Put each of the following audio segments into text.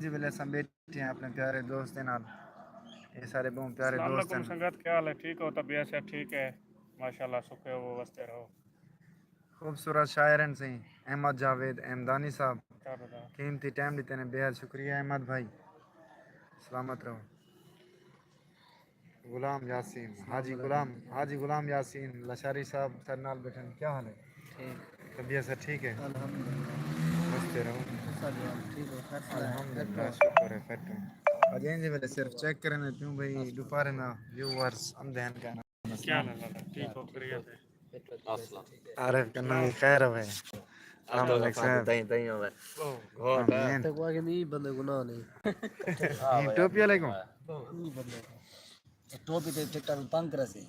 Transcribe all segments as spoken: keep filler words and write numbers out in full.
جی ویلے اساں بیٹھے ہیں اپنے پیارے دوست دے نال۔ اے سارے بہوں پیارے السلام دوست علیکم ہیں۔ سنگت، کیا حال ہے؟ ٹھیک ہو؟ طبیعت صحت ٹھیک ہے؟ ماشاءاللہ، سکھے ہو، وستے رہو۔ خوبصورت شاعر ہیں سئیں احمد جاوید احمدانی صاحب۔ کیا پتہ۔ قیمتی ٹائم ݙتے نے، بے حد شکریہ احمد بھائی۔ سلامت رہو۔ غلام یاسین، حاجی غلام، حاجی غلام یاسین لشاری صاحب ساݙے نال بیٹھے ہیں۔ کیا حال ہے؟ ٹھیک۔ طبیعت سب ٹھیک ہے؟ الحمدللہ۔ وستے رہو۔ سب ٹھیک ہو؟ خیر سلام۔ الحمدللہ، شکر ہے، فٹ ہوں۔ اڄ اینجھے ویلے صرف چیک کرݨے پیوں بھئی، دوپہر نا ویورز آندے ہن کہ نہ؟ کیا حال ہے؟ ٹھیک ہو؟ خیریت ہے؟ السلام۔ عارف کنوں بھی خیر ہوئے۔ السلام علیکم صاحب۔ تئیں، تئیں ہوئے۔ آمین۔ تے کوئی نہیں، بندے گناہ نہیں۔ ٹوپی علیکم۔ نہیں بندے۔ ٹوپی تے ٹکٹاں وچ تنگ کرے سی۔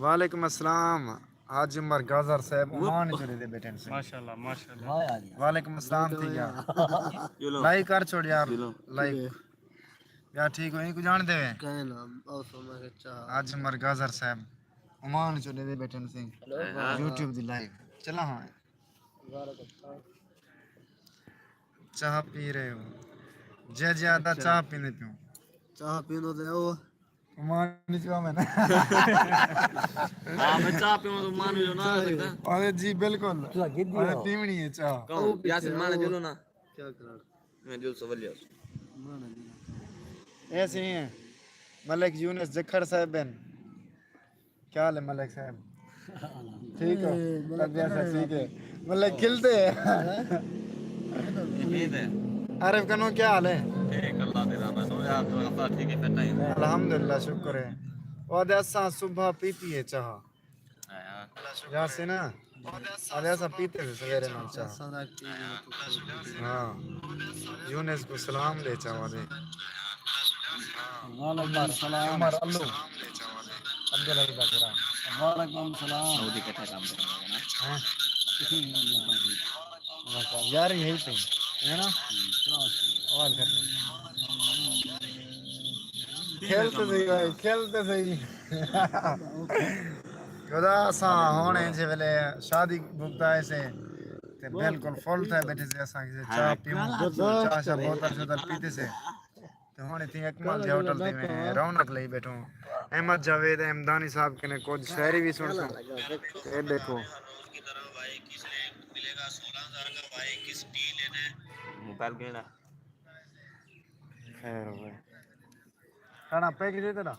وعلیکم السلام۔ حاجی عمر گازر صاحب عمان چلے دے بیٹھے ہیں۔ ماشاءاللہ، ماشاءاللہ۔ وعلیکم السلام تھی گیا۔ لائک کر چھوڑ یار، لائک۔ یا ٹھیک ہو، اینکوں ڄاݨدے وے؟ کہیں نہ، او سو میں کہ چاہ۔ حاجی عمر گازر صاحب عمان چلے دے بیٹھے ہیں۔ یوٹیوب دی لائیو چلا ہاں۔ چاہ پی رہے ہو؟ جے جے آتا چاہ پیندے پیوں۔ چاہ پیندو تے او۔ عمان وچ کم ہے نا۔ ہاں، میں چاہ پیوں تو عمان وچ نہ آ سڳدا۔ ارے جی بالکل۔ ارے پیوݨی ہے چاہ۔ کون؟ یاسین مان جلو نا۔ کیا کرا؟ میں جلسہ ولیا۔ ایسے ہی ہیں۔ ملک یونس جکھڑ صاحب ہیں۔ کیا حال ہے ملک صاحب؟ ٹھیک ہو؟ اے، ملک طبیعت سب ٹھیک ہے؟ ملک کھلتے ہیں۔ امید ہے۔ عارف کنوں کیا حال ہے؟ ٹھیک، اللہ دی رحمت۔ تو یار، تو اللہ ٹھیک ہے، فٹ ہے؟ الحمدللہ، شکر ہے۔ او دے اساں صبح پیتی ہے چاہ۔ ہاں۔ یاسین، ارے اساں پیتے سے سویرے نال چاہ۔ ہاں۔ یونس کو سلام لے چاواں دے۔ وعلیکم السلام۔ عمر الو۔ عبداللہ بادشاہ۔ وعلیکم السلام۔ سعودی کٹھا کام کرنا ہے نا؟ ہاں۔ یار یہی تو ہے نا؟ اور کر۔ کھیل تو صحیح بھائی، کھیل تو صحیح۔ خدا اساں ہݨ جے ویلے شادی بھگتا ہے سے تے بالکل فل تھے بیٹھے سے، اساں کسے چاہ پیوں، چاہ شاہ بوتل شوتل پیتے سے۔ تے ہݨ اتھیں اکمل جے ہوٹل تے میں رونق لئی بیٹھوں۔ احمد جاوید احمدانی صاحب کنے کچھ شاعری بھی سݨ سوں۔ اے ݙیکھو۔ موبائل گھنݨا۔ خیر ہوئے۔ کھڑا پیک دے تیرا۔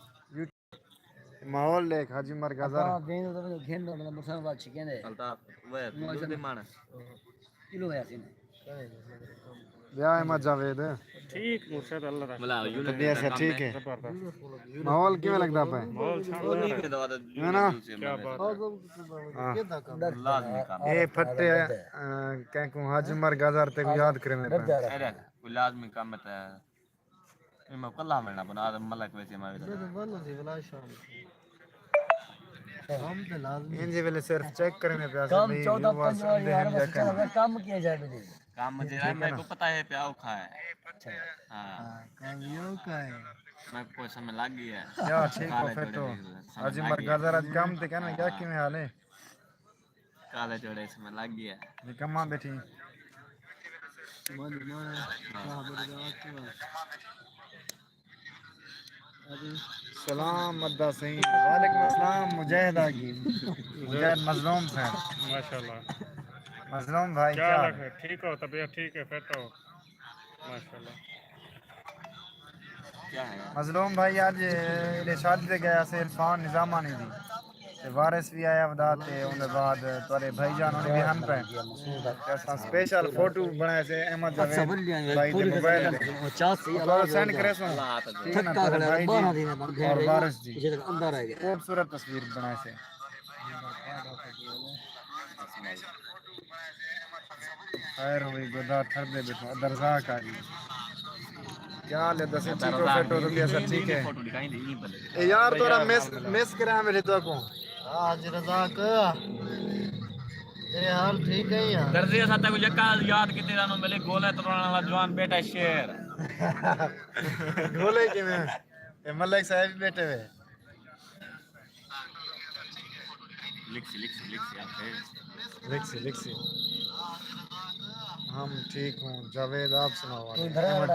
ماحول ݙیکھ، حاجی عمر گازر۔ اپاں ویندے تاں گھن دے، مطلب، مسلم بات چھکیں دے۔ الطاف، وہ ہے، ماشاءاللہ۔ دودھ دے ماݨ۔ کلو ہے یاسین۔ بیا احمد جاوید۔ ٹھیک، مرشد، اللہ رحم۔ بلا، یونس طبیعت دا کم ٹھیک ہے۔ زبردست۔ ماحول کیویں لڳدا پئے؟ ماحول شاندار ہے۔ ہے نا؟ کیا بات ہے۔ ہاں۔ لازمی کم ہے۔ اے پھٹے، آ، کہیں کوں حاج عمر گازر تے کوں یاد کریندے پئے۔ اے ݙیکھ، کوئی لازمی کم ہے تے اے میں کلہا ملݨا پونا، آدم ملک ویسے میں ویسے۔ کم تے لازمی۔ ہم تے لازمی۔ انج ویلے صرف چیک کرنے پیا سے کم بھئی چودہ ویورز پندرہ آندے ہن یا کم۔ کم کیا جائے بجے؟ کم جیڑھا ٹھیک ہے میرے نا؟ کو پتہ ہے پیا اوکھا ہے۔ اچھا۔ ہاں۔ ہاں، کم یہ اوکھا ہے۔ میں کوئی سمجھ لگ گئی ہے۔ یا ٹھیک ہو، کالے پھر جوڑے تو۔ دی سمجھ اڄ لگ گئی ہے۔ مرغا ذرا کم تے کہنا، کیا ہاں۔ کیویں حال ہے؟ کالے جوڑے سمجھ لگ گیا۔ نکما بیٹھی۔ سلام ادا سئیں۔ وعلیکم السلام، مجاہد آ گئی۔ مجاہد مظلوم صاحب۔ ماشاءاللہ۔ مظلوم بھائی، کیا کیا حال حال ہے؟ ٹھیک ہو؟ طبیعت ٹھیک ہے؟ فٹ ہو؟ ماشاءاللہ۔ کیا ہے؟ مظلوم بھائی اڄ ایݙے شادی تے ڳیا سے عرفان نظامانی دی۔ تے وارث وی آیا ودا تے اوندے بعد تہاݙے بھائی جان ہوݨی وی ہن پئے۔ تے اساں سپیشل فوٹو بݨائے سے احمد جاوید بھائی دے موبائل تے۔ تہاکوں سینڈ کریسوں۔ ٹھیک ہے نا؟ تہاݙے بھائی دی اور وارث دی۔ خوبصورت تصویر بݨائے سے۔ خیر ہوئی، گدا ٹھردے بیٹھو، عبدالرزاق آ گئی۔ کیا حال ہے؟ دسے ٹھیک ہو، فٹ ہو؟ طبیعت سب ٹھیک ہے؟ اے یار، تھوڑا مس، مس کرا میرے تو کو۔ حاجی رزاق۔ تیرے حال ٹھیک ہے یار؟ درزی اساں تیکوں یکا یاد کیتے، سانوں ملے گولے تروڑݨ والا جوان بیٹا شیر۔ گولے کیویں؟ اے ملک صاحب بیٹھے ہوئے۔ لکھسی، لکھسی، لکھسی، آپ ہے۔ لکھسی، لکھسی۔ ہم ٹھیک ہوں۔ جاوید، آپ سناؤ؟ احمد،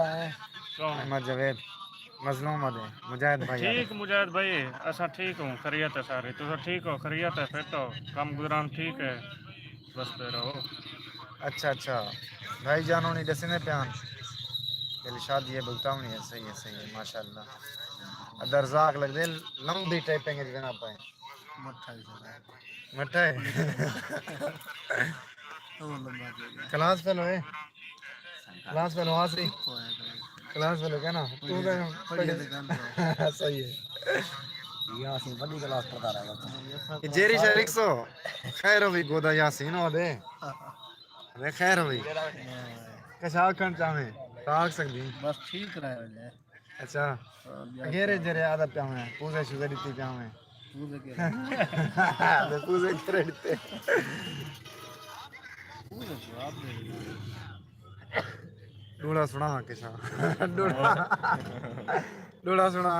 احمد جاوید، مظلوم آدھے، مجاہد بھائی آدھے۔ ٹھیک مجاہد بھائی، اساں ٹھیک ہوں، خیریت ہے ساری۔ تساں ٹھیک ہو؟ خیریت ہے؟ فٹ ہو؟ کم گزران ٹھیک ہے؟ بس پہ رہو۔ اچھا اچھا، بھائی جان ہونی ڈسیندے پیان، دل شادی ہے، بھگتا ہونی ہے۔ صحیح ہے، صحیح ہے، ماشاءاللہ۔ عبدالرزاق لگدے لمبی ٹائپنگ وچ بنا پائے۔ مٹھا ہی سارا۔ مٹھا ہے۔ او لمبا دے گیا۔ کلاس فیل ہوئے؟ کلاس فیل ہوا سی؟ کلاس فیل ہو گیا نا؟ تو پڑھیے، پڑھیے۔ صحیح ہے۔ یاسین وݙی کلاس پڑھدا رہے گا۔ جیری شریک سو، خیر ہوئی گودا یاسین ہو دے۔ ارے خیر ہوئی۔ کچھ آکھݨ چاہویں؟ آکھ سڳدیں۔ بس ٹھیک رہے وڄے۔ اچھا۔ ہاں، ٻیا اگیرے کیا؟ جیرے آدھا پیا ہوئے، پوزے شوزے ݙتی پیا ہوئے۔ پوزے کیڑھے؟ تے پوزے کیڑھے ݙتے؟ پوزے جواب دے۔ ݙوہڑا سݨا کسا۔ ݙوہڑا۔ ݙوہڑا سݨا۔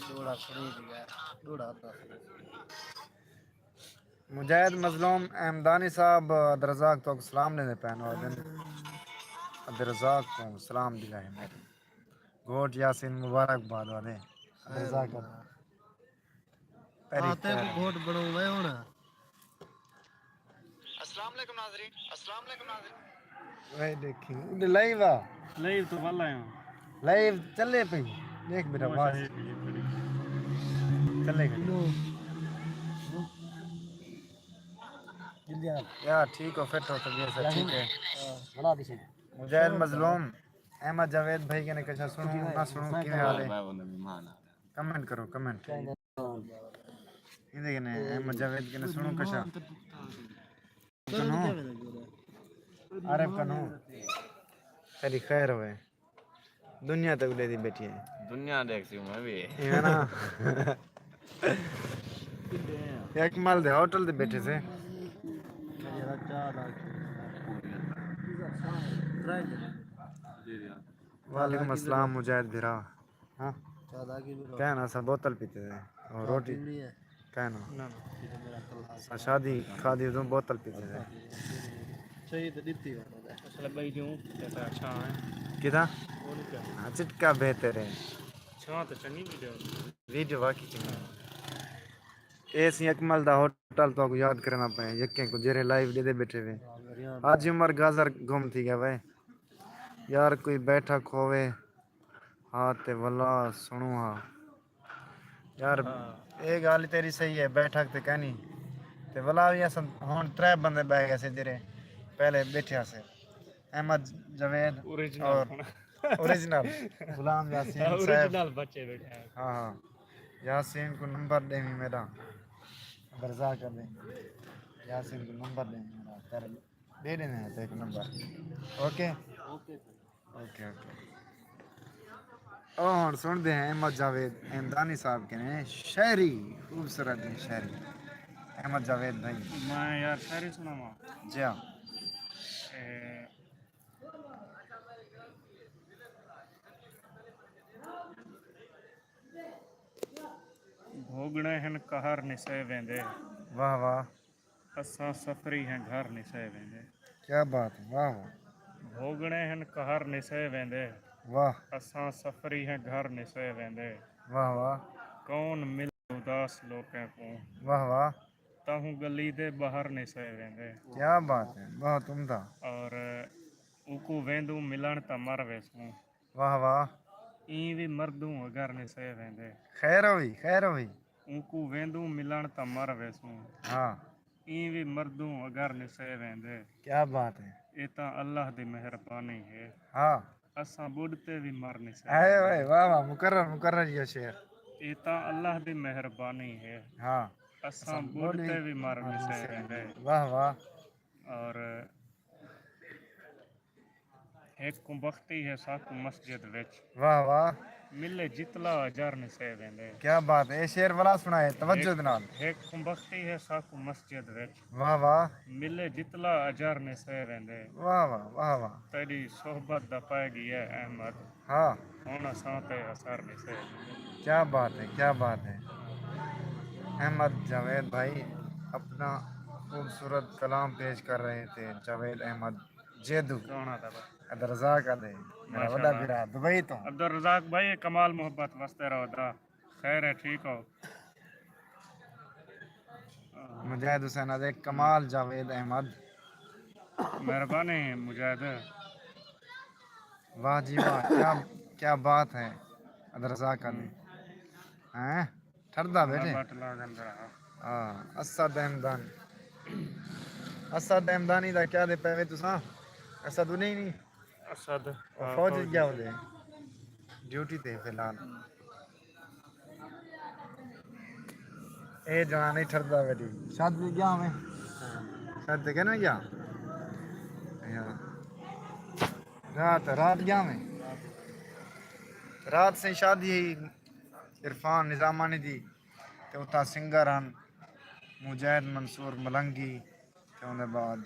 ݙوہڑا سݨی ڳیا۔ ݙوہڑا آتا۔ مجاہد مظلوم احمدانی صاحب، عبدالرزاق تہاکوں سلام ݙیندے پئن۔ عبدالرزاق کوں سلام ݙیندے ہیں میݙے۔ گھوٹ یاسین مبارکباد آدھے۔ عبدالرزاق۔ ہاں، تیکوں گھوٹ بݨاؤں میں ہݨ۔ السلام علیکم ناظرین، السلام علیکم ناظرین۔ وے ݙیکھیں، اݙے لائیو آ۔ لائیو تو ول آیا۔ لائیو چلے پئی۔ ݙیکھ بیٹا، بس۔ چلے گئے۔ یار، ٹھیک ہو، فٹ ہو، طبیعت سے ٹھیک ہے؟ ہاں، بنا دی سی۔ مجاہد مظلوم، احمد جاوید بھائی کنے کچھا سݨوں، نہ سݨوں، کیویں حال ہے؟ کمنٹ کرو، کمنٹ۔ ایندے کنے، احمد جاوید کنے سݨوں کچھا۔ کنوں؟ عارف کنوں؟ تیری خیر ہوئے۔ دنیا تے اݙے دی بیٹھی ہے۔ دنیا ݙیکھسی میں بھی۔ ایویں نا۔ اکمل دے ہوٹل تے بیٹھے سے۔ وعلیکم السلام مجاہد بھرا۔ ہاں؟ چاہ دا کی بولو؟ کہنا سا بوتل پیتے تھے۔ اور چاہ روٹی؟ پینی ہے؟ کہنا۔ نہ، نہ۔ یہ تو میرا کلاس ہے۔ سا شادی کھادی ادوں بوتل پیتے تھے۔ چاہیے تو ڈتی والا ہے۔ اصل بھائی جو کہتا اچھا ہے۔ کدا؟ اور کیا؟ ہاں، چٹکا بہتر ہے۔ چھاں تو چنگی ویڈیو۔ ویڈیو واقعی چنگی۔ اے سی اکمل دا ہوٹل تو کو یاد کرنا پے، یکیں کو جیرے لائیو دے دے بیٹھے وے۔ ہاں، میری ہاں۔ حاجی عمر گازر گم تھی گیا وے۔ یار کوئی بیٹھا کھووے ہا تے ولا سݨوں ہا۔ یار، ہاں۔ اے ڳالھ تیری صحیح ہے، بیٹھک تے کائنی۔ تے ولا وی اساں ہݨ ترے بندے ٻہہ ڳئے سے جیرھے پہلے ٻیٹھے ہاسے۔ احمد جاوید اوریجنل اور اوریجنل غلام یاسین صاحب۔ اوریجنل بچے ٻیٹھے ہیں۔ ہاں، ہاں۔ یاسین کوں نمبر ݙیویں میݙا۔ عبدالرزاق کر ݙے۔ یاسین کوں نمبر ݙیویں میݙا۔ کر ݙے ݙیندے ہیں تے ہک number. Okay? Okay sir. Okay, okay. او ہݨ سݨدے ہیں احمد جاوید احمدانی صاحب کنے شاعری، خوبصورت جی شاعری۔ احمد جاوید بھائی۔ میں یار شاعری سݨاواں؟ جی ہاں۔ اے، بھوڳݨے ہن قہر نسے ویندے۔ واہ واہ۔ اساں سفری ہیں گھر نسے ویندے۔ کیا بات ہے، واہ واہ۔ بھوڳݨے ہن قہر نسے ویندے۔ واہ۔ اساں سفری ہیں گھر نسے ویندے۔ واہ واہ۔ کون ملے اداس لوکیں کوں۔ واہ واہ۔ تاہوں ڳلی دے ٻاہر نسے ویندے۔ کیا بات ہے، بہت عمدہ۔ اور اوکوں ویندوں ملݨ تاں مر ویسوں۔ واہ واہ۔ ایں وی مردوں اگر نسے ویندے۔ خیر ہوئی، خیر ہوئی۔ اونکوں ویندوں ملݨ تاں مر ویسوں۔ ہاں۔ ایں وی مردوں اگر نسے ویندے۔ کیا بات ہے۔ اے تاں اللہ دی مہربانی ہے۔ ہاں۔ اساں ٻݙ تے وی مر نسے ہائے ویندے۔ ہائے، واہ واہ، مکرر، مکرر یہ شعر۔ اے تاں اللہ دی مہربانی ہے۔ ہاں۔ اساں اساں ٻݙ ٻݙ تے وی مر مر نسے نسے ویندے۔ ویندے۔ واہ واہ۔ اور ہک کوں بختی ہے ساکوں مسجد وچ۔ واہ واہ۔ ملے جتلا اجر نسے ویندے۔ کیا بات ہے، اے شعر ولا سݨائے توجہ دے نال۔ ہک کوں بختی ہے ساکوں مسجد وچ۔ واہ واہ۔ ملے جتلا اجر نسے ویندے۔ واہ واہ، واہ واہ۔ تیݙی صحبت دا پئے ڳیا احمد۔ ہاں۔ ہݨ اساں تے اثر نسے ویندے۔ کیا بات ہے، کیا بات ہے۔ احمد جاوید بھائی اپنا خوبصورت کلام پیش کر رہے تھے، جاوید احمد۔ جیدو۔ کون آتا پیا؟ عبدالرزاق آدھے، میرا وݙا بھرا دبئی توں۔ عبدالرزاق بھائی، کمال محبت، وسدے رہو دا۔ خیر ہے، ٹھیک ہو؟ مجاہد حسین آدھے، کمال جاوید احمد۔ مہربانی مجاہد۔ واہ جی واہ، کیا، کیا بات ہے عبدالرزاق آدھے۔ ہیں؟ ٹھردا بیٹھے۔ ہاں، اسد احمدان۔ اسد احمدانی دا کیا دے پے وے تساں؟ اسد انہیں نہیں؟ اسد، او ہاں، فوج فوج گیا ہوندے۔ ڈیوٹی تے فی الحال۔ اے جوان ہی ٹھردا بیٹھی۔ شاد بھی گیا میں۔ شاد تے کہنا گیا؟ ہاں۔ رات، رات گیا میں۔ رات سے شادی ہے عرفان نظامانی دی۔ تے اتھاں سنگر ہن مجاہد منصور ملنگی، تے اوندے بعد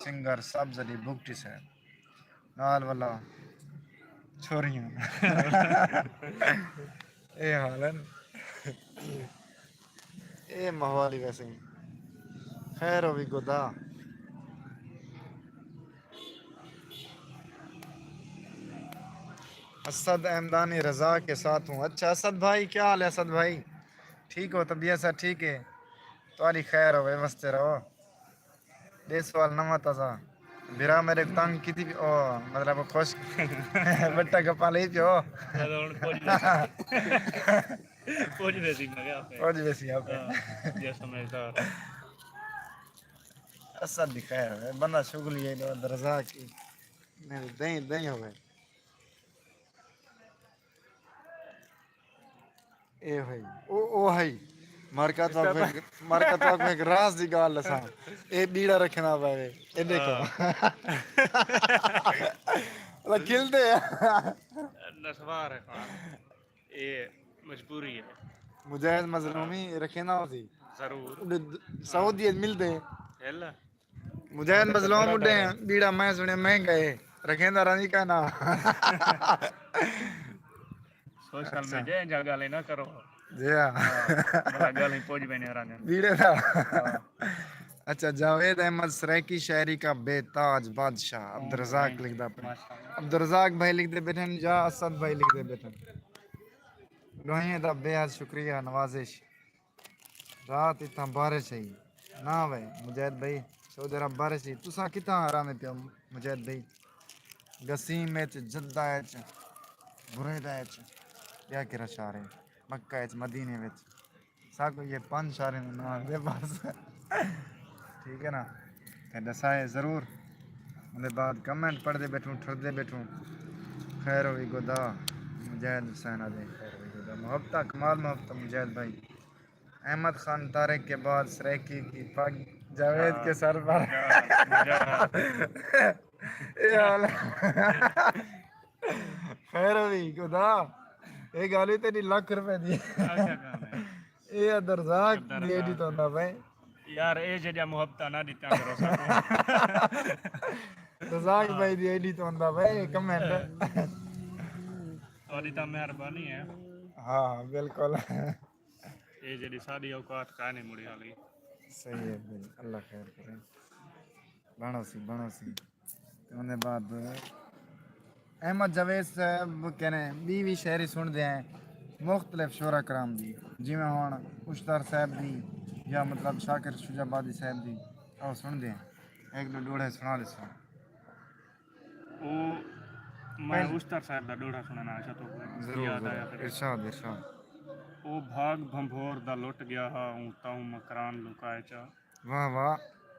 سنگر سبز علی بگٹی صاحب، نال والا چھوریاں۔ اے حال ہن۔ اے ماحول ہی ویسے ہی۔ خیر ہووی گدا۔ اسد احمدانی رضا کے ساتھ ہوں۔ اچھا اسد بھائی، کیا حال ہے اسد بھائی؟ ٹھیک ہو؟ طبیعت سب ٹھیک ہے؟ تہاݙی خیر ہووے، وسدے رہو۔ ݙے سوال نواں تازہ۔ بھرا میݙے تنگ کیتی پی-، او، مطلب خوش بٹا گپا لئی پیو۔ پوج ویسی، میں کہا آپ پوج ویسی آپ۔ ہاں، یہ سمجھدار۔ اسد دی خیر ہے، بندہ شغلی ہے، عبدالرزاق کی۔ نہیں، دیں، دیں ہوئے۔ اے بھائی، او، او بھائی، مارکا تو آپ کو ایک، مارکا تو آپ کو ایک راز دی ڳالھ ݙساں۔ اے ٻیڑا رکھݨا پوے، اے ݙیکھو۔ ہاں۔ کھلدے۔ نسوار ہے خان۔ اے مجبوری ہے۔ مجاہد مظلومی رکھݨا ہوسی۔ ضرور۔ سعودی ملدے۔ مجاہد مظلوم اݙے، ٻیڑا میں سݨیا مہنگا ہے، رکھیندا رہندی کائنا۔ سوشل میڈیا جا ڳالھیں نہ کرو۔ جی ہاں۔ ہاں، بھلا ڳالھیں پڄ ویندیاں رہندیاں۔ ٻیڑے دا۔ ہاں۔ اچھا، جاوید احمد سرائیکی شاعری کا بے تاج بادشاہ عبدالرزاق لکھدا پئے۔ ماشاءاللہ۔ عبدالرزاق بھائی لکھدے بیٹھن یا اسد بھائی لکھدے بیٹھن؟ ݙوہیں دا بے حد شکریہ، نوازش۔ رات اتھاں بارش ہئی؟ نہ وے مجاہد بھائی، سعودی عرب بارش ہئی۔ تساں کتھاں رہندے پیو مجاہد بھائی؟ گسیم اچ، جدہ اچ، بریدہ اچ، ٻیا کیڑھا شہر ہے؟ مکہ اچ، مدینے وچ۔ ساکوں یہ پنج شہریں دے ناں آندے بس۔ ٹھیک ہے نا؟ تے ݙسائے ضرور۔ اوندے بعد کمنٹ پڑھدے ٻیٹھوں، ٹھردے ٻیٹھوں۔ خیر ہوئی گدا، مجاہد حسین آدھے خیر ہوئی گدا۔ محبتاں، کمال محبتاں مجاہد بھائی۔ احمد خان طارق کے بعد سرائیکی کی پگ جاوید کے سر پر۔ اے حال۔ خیر ہوئی خدا۔ اے ڳالھ وی تیݙی لکھ روپے دی۔ اے عبدالرزاق دی آئی ڈی توں آندا پئے۔ یار، اے جیہڑیاں محبتاں نہ ݙتیاں کرو ساکوں۔ رزاق بھائی دی آئی ڈی توں آندا پئے کمنٹ۔ تہاݙی تاں مہربانی ہے۔ ہاں، بالکل۔ اے جیہڑی ساݙی اوقات کائنی مڑی والی۔ صحیح ہے بھائی، اللہ خیر کرے۔ بݨاسی، بݨاسی۔ تے اوندے بعد احمد جاوید صاحب کنے ٻی وی شاعری سݨدے ہیں مختلف شعراء کرام دی، جیویں ہݨ اشتر صاحب دی یا مطلب شاکر شجاع آبادی صاحب دی، او سݨدے ہیں۔ ہک ݙو ݙوہڑے سݨا ݙیسو۔ او میں پہل- اشتر صاحب دا ݙوہڑا سݨانا، اچھا تو ضرور، یاد ضرور۔ آیا پھر۔ ارشاد، ارشاد۔ او بھاڳ بھنبھور دا لٹ ڳیا ہا، اوں تاں مکران لکائے چا۔ واہ واہ۔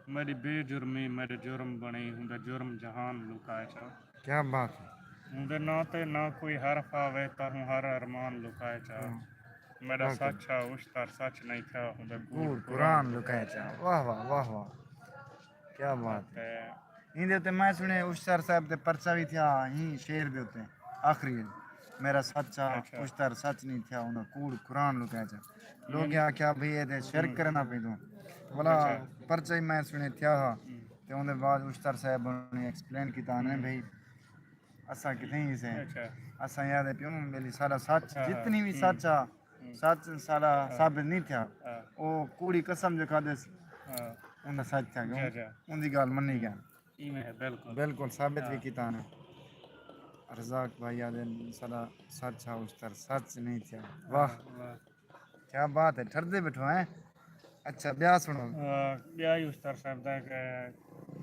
میݙی بے جرمی میݙے جرم بݨی، ہوندا جرم جہان لکائے چا۔ کیا بات ہے۔ ہوندے ناں تے نہ کوئی حرف آوے، تاں ہوں ہر ارمان لکائے چا۔ ہاں۔ میݙا سچ ہا اشتر سچ نہیں تھیا، ہوندا کوڑ کوڑ قرآن قرآن لکائے چا۔ واہ واہ، واہ واہ۔ کیا بات ہے۔ تے ایندے اتے میں سݨے اشتر صاحب تے پرچہ وی تھیا، ہیں شعر دے اتے آخری، میݙا سچ ہا، اچھا۔ اشتر سچ نہیں تھیا، ہوندا کوڑ قرآن لکائے چا۔ لوکیں آکھیا بھئی اے تے شرک کرݨا پئے توں۔ ولا اچھا۔ پرچہ ہی میں سݨے تھیا ہا۔ ہوں۔ تے اوندے بعد اشتر صاحب نے ایکسپلین کیتا نے ہوں۔ بھئی اساں کتھیں ہی سے۔ اچھا۔ اساں یاد ہے پیوں بھئی ساݙا سچ ہاں، ہاں۔ جتنی وی ہوں۔ سچ آ، ہوں۔ سچ ساݙا ہاں۔ ثابت نہیں تھیا۔ ہاں۔ او کوڑی قسم جو کھادس، ہاں۔ اوندا سچ تھیا کیوں؟ جا، جا۔ اوندی ڳالھ منی ڳیا۔ ایویں ہے، بالکل۔ بالکل ثابت بھی کیتا نے۔ رزاق بھائی آدھے سارا سچ ہے، اشتر سچ نہیں تھیا۔ واہ، کیا بات ہے، ٹھردے بیٹھو ہیں۔ اچھا، بیا سنو۔ ٻیا ہی اشتر صاحب دا کہ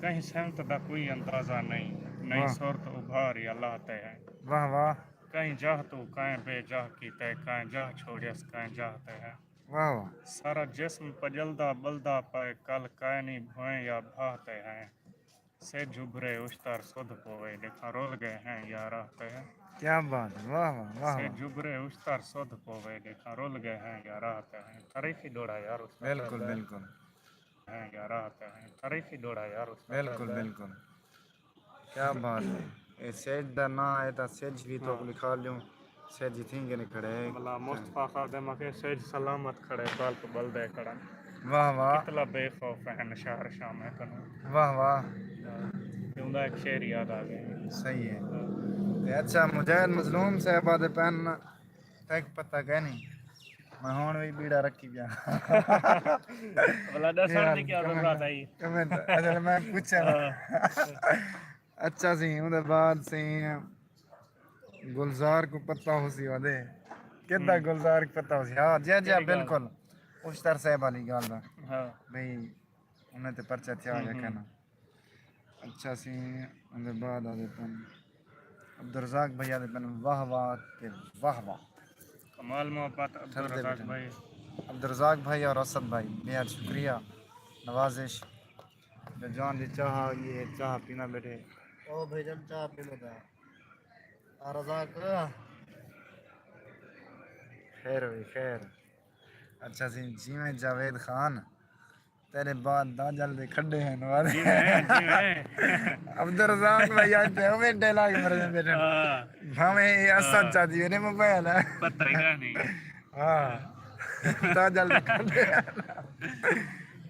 کہیں سمت دا کوئی اندازہ نہیں، نئیں صورت ابھاری اللہ تے ہے۔ واہ واہ۔ کہیں جاہ تو کہیں بے جاہ کیتے، کہیں جاہ چھوڑیس کہیں جاہ تے ہے۔ واہ واہ۔ سارا جسم پڄلدا ٻلدا پئے، کل کائنی بھوئیں یا بھاہ تے ہیں۔ سجھ ابھرے اشتر سدھ پووے، ݙیکھاں رل ڳئے ہیں یا راہ تے ہیں۔ کیا بات ہے، واہ واہ، واہ واہ۔ سجھ ابھرے اشتر سدھ پووے، ݙیکھاں رل ڳئے ہیں یا راہ تے ہیں۔ تاریخی ݙوہڑا یار اشتر۔ بالکل، بالکل۔ ہیں یا راہ تے ہیں۔ تاریخی ݙوہڑا یار اشتر۔ بالکل، بالکل۔ کیا بات ہے۔ اے سیج دا ناں ہے تاں سیج بھی تو لکھا لیوں۔ سیج تھیں کہ نہیں کھڑے۔ بلا مصطفیٰ خادم آکھے سیج سلامت کھڑے، بلب بلدے کھڑن۔ واہ واہ۔ کتلا بے خوف ہیں شہر شام کنوں۔ واہ واہ۔ تے اوندا ایک شعر یاد آ گیا۔ صحیح ہے۔ تے اچھا، مجاہد مظلوم صاحب آدھے پن تیک پتہ کائنی۔ میں ہݨ وی بیڑا رکھی پیا۔ بلا ݙسݨ دی کیا ضرورت آئی؟ کمنٹ، اچھا، میں پوچھا۔ اچھا سی، اون دے بعد سی گلزار کو پتہ ہو سی ودے۔ کدا گلزار کو پتہ ہو سی؟ ہاں، جی، جی، بالکل۔ اشتر صاحب والی ڳالھ دا۔ ہاں۔ بھئی، انہیں تے پرچہ تھیا ہویا کہنا۔ اچھا سی، اون دے بعد آ دے پن عبدالرزاق بھائی آ دے پن، واہ واہ تے واہ واہ۔ کمال محبت عبدالرزاق بھائی۔ عبدالرزاق بھائی اور اسد بھائی، بے حد شکریہ، نوازش۔ جو جان دی چاہ آ ڳئی ہے، چاہ پینا بیٹھے۔ او بھائی جان، چاہ پینا دا۔ آ رزاق۔ خیر ہوئی، خیر۔ اچھا سی، جیویں جاوید خان، تیرے بعد داجل دے کھڈے ہیں، نوازش۔ جی میں، جی میں۔ عبدالرزاق بھائی آج تے ہوے ڈائلاگ مر بیٹھے۔ ہاں۔ بھاویں اے اسد چاچی نے موبائل ہے۔ پتہ ہی نہیں۔ ہاں۔ داجل دے کھڈے۔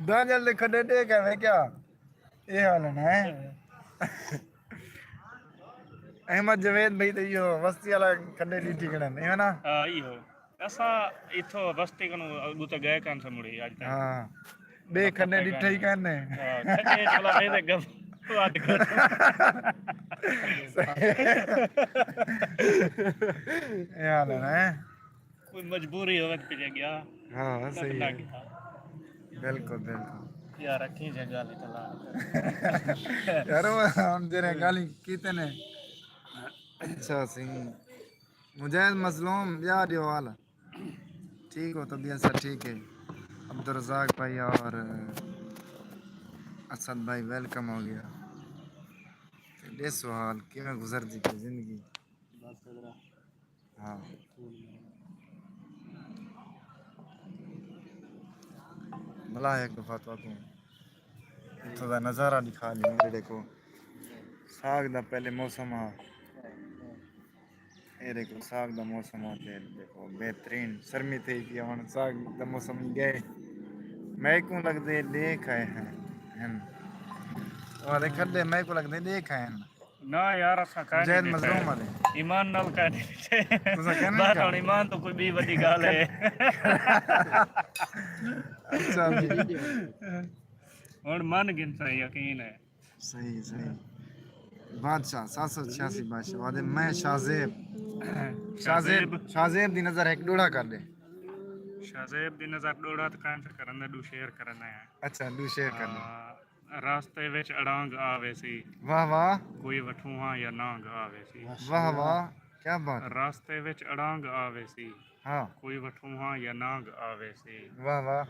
داجل دے کھڈے ڈے کہوے کیا؟ اے حال ہے نا، ہیں؟ احمد جاوید بھائی تے ایہو وستی والا کھڈے ڈیٹھی کھڑے ہیں، ایویں نا؟ ہاں، ایہو۔ اساں اتھوں وستی کنوں اڳوں تے ڳئے کائنی سے مڑی اڄ تائیں۔ ہاں۔ ٻئے کھݙے ݙٹھے ہی کائنی۔ ہاں، کھݙے چلا ویندے گپ واد کر۔ صحیح۔ اے حال ہے نا، ہیں؟ کوئی مجبوری ہووے تے پڄے ڳیا۔ ہاں، صحیح ہے۔ بالکل، بالکل۔ یار، رکھیں جے ڳالھیں تلاش۔ یار، ہݨ جیڑھے ڳالھیں کیتے نے۔ اچھا، صحیح۔ مجاہد مظلوم، ٻیا ݙیو حال۔ ٹھیک ہو؟ طبیعت سب ٹھیک ہے؟ عبدالرزاق بھائی اور اسد بھائی، ویلکم ہو گیا۔ تے ݙیسو حال، کیویں گزردی پئی زندگی؟ بس حضرت۔ ہاں۔ بھلا ہک دفعہ تہاکوں اتھوں دا نظارہ ݙکھا ݙیوں، میرے ݙیکھو۔ ساڳ دا پہلے موسم ہا۔ اے ݙیکھو، ساڳ دا موسم ہا تے ݙیکھو، بہترین سرمی تھئی پئی ہے۔ ہݨ ساڳ دا موسم ڳئے۔ میکوں لڳدے ݙیکھ آئے ہیں، ہن۔ او آہدے کھݙے، میکوں لڳدے ݙیکھ آئے ہیں۔ نہ یار، اساں کائنی ݙٹھے۔ مظلوم والے۔ ایمان نال کائنی ݙٹھے۔ تساں کائنی ݙٹھا؟ بس ہݨ ایمان توں کوئی ٻئی وݙی ڳالھ ہے۔ اچھا جی۔ ہݨ من گھنساں، یقین ہے۔ صحیح، صحیح۔ بادشاہ، ست سو چھیاسی بادشاہ، آہدے میں شاہ زیب۔ شاہ زیب، شاہ زیب۔ شاہ زیب دی نظر ہک ݙوہڑا کر ݙے۔ شاہ زیب دی نظر ݙوہڑا تاں کائنی کرݨ دا، ݙو شعر کرݨ دا ہے۔ اچھا، ݙو شعر کر ݙے۔ آ، راستے وچ اڑانگ آویسی۔ واہ واہ۔ کوئی وٹھوہاں یا نانگ آویسی۔ واہ واہ، کیا بات ہے۔ راستے وچ اڑانگ آویسی۔ ہاں۔ کوئی وٹھوہاں یا نانگ آویسی۔ واہ واہ۔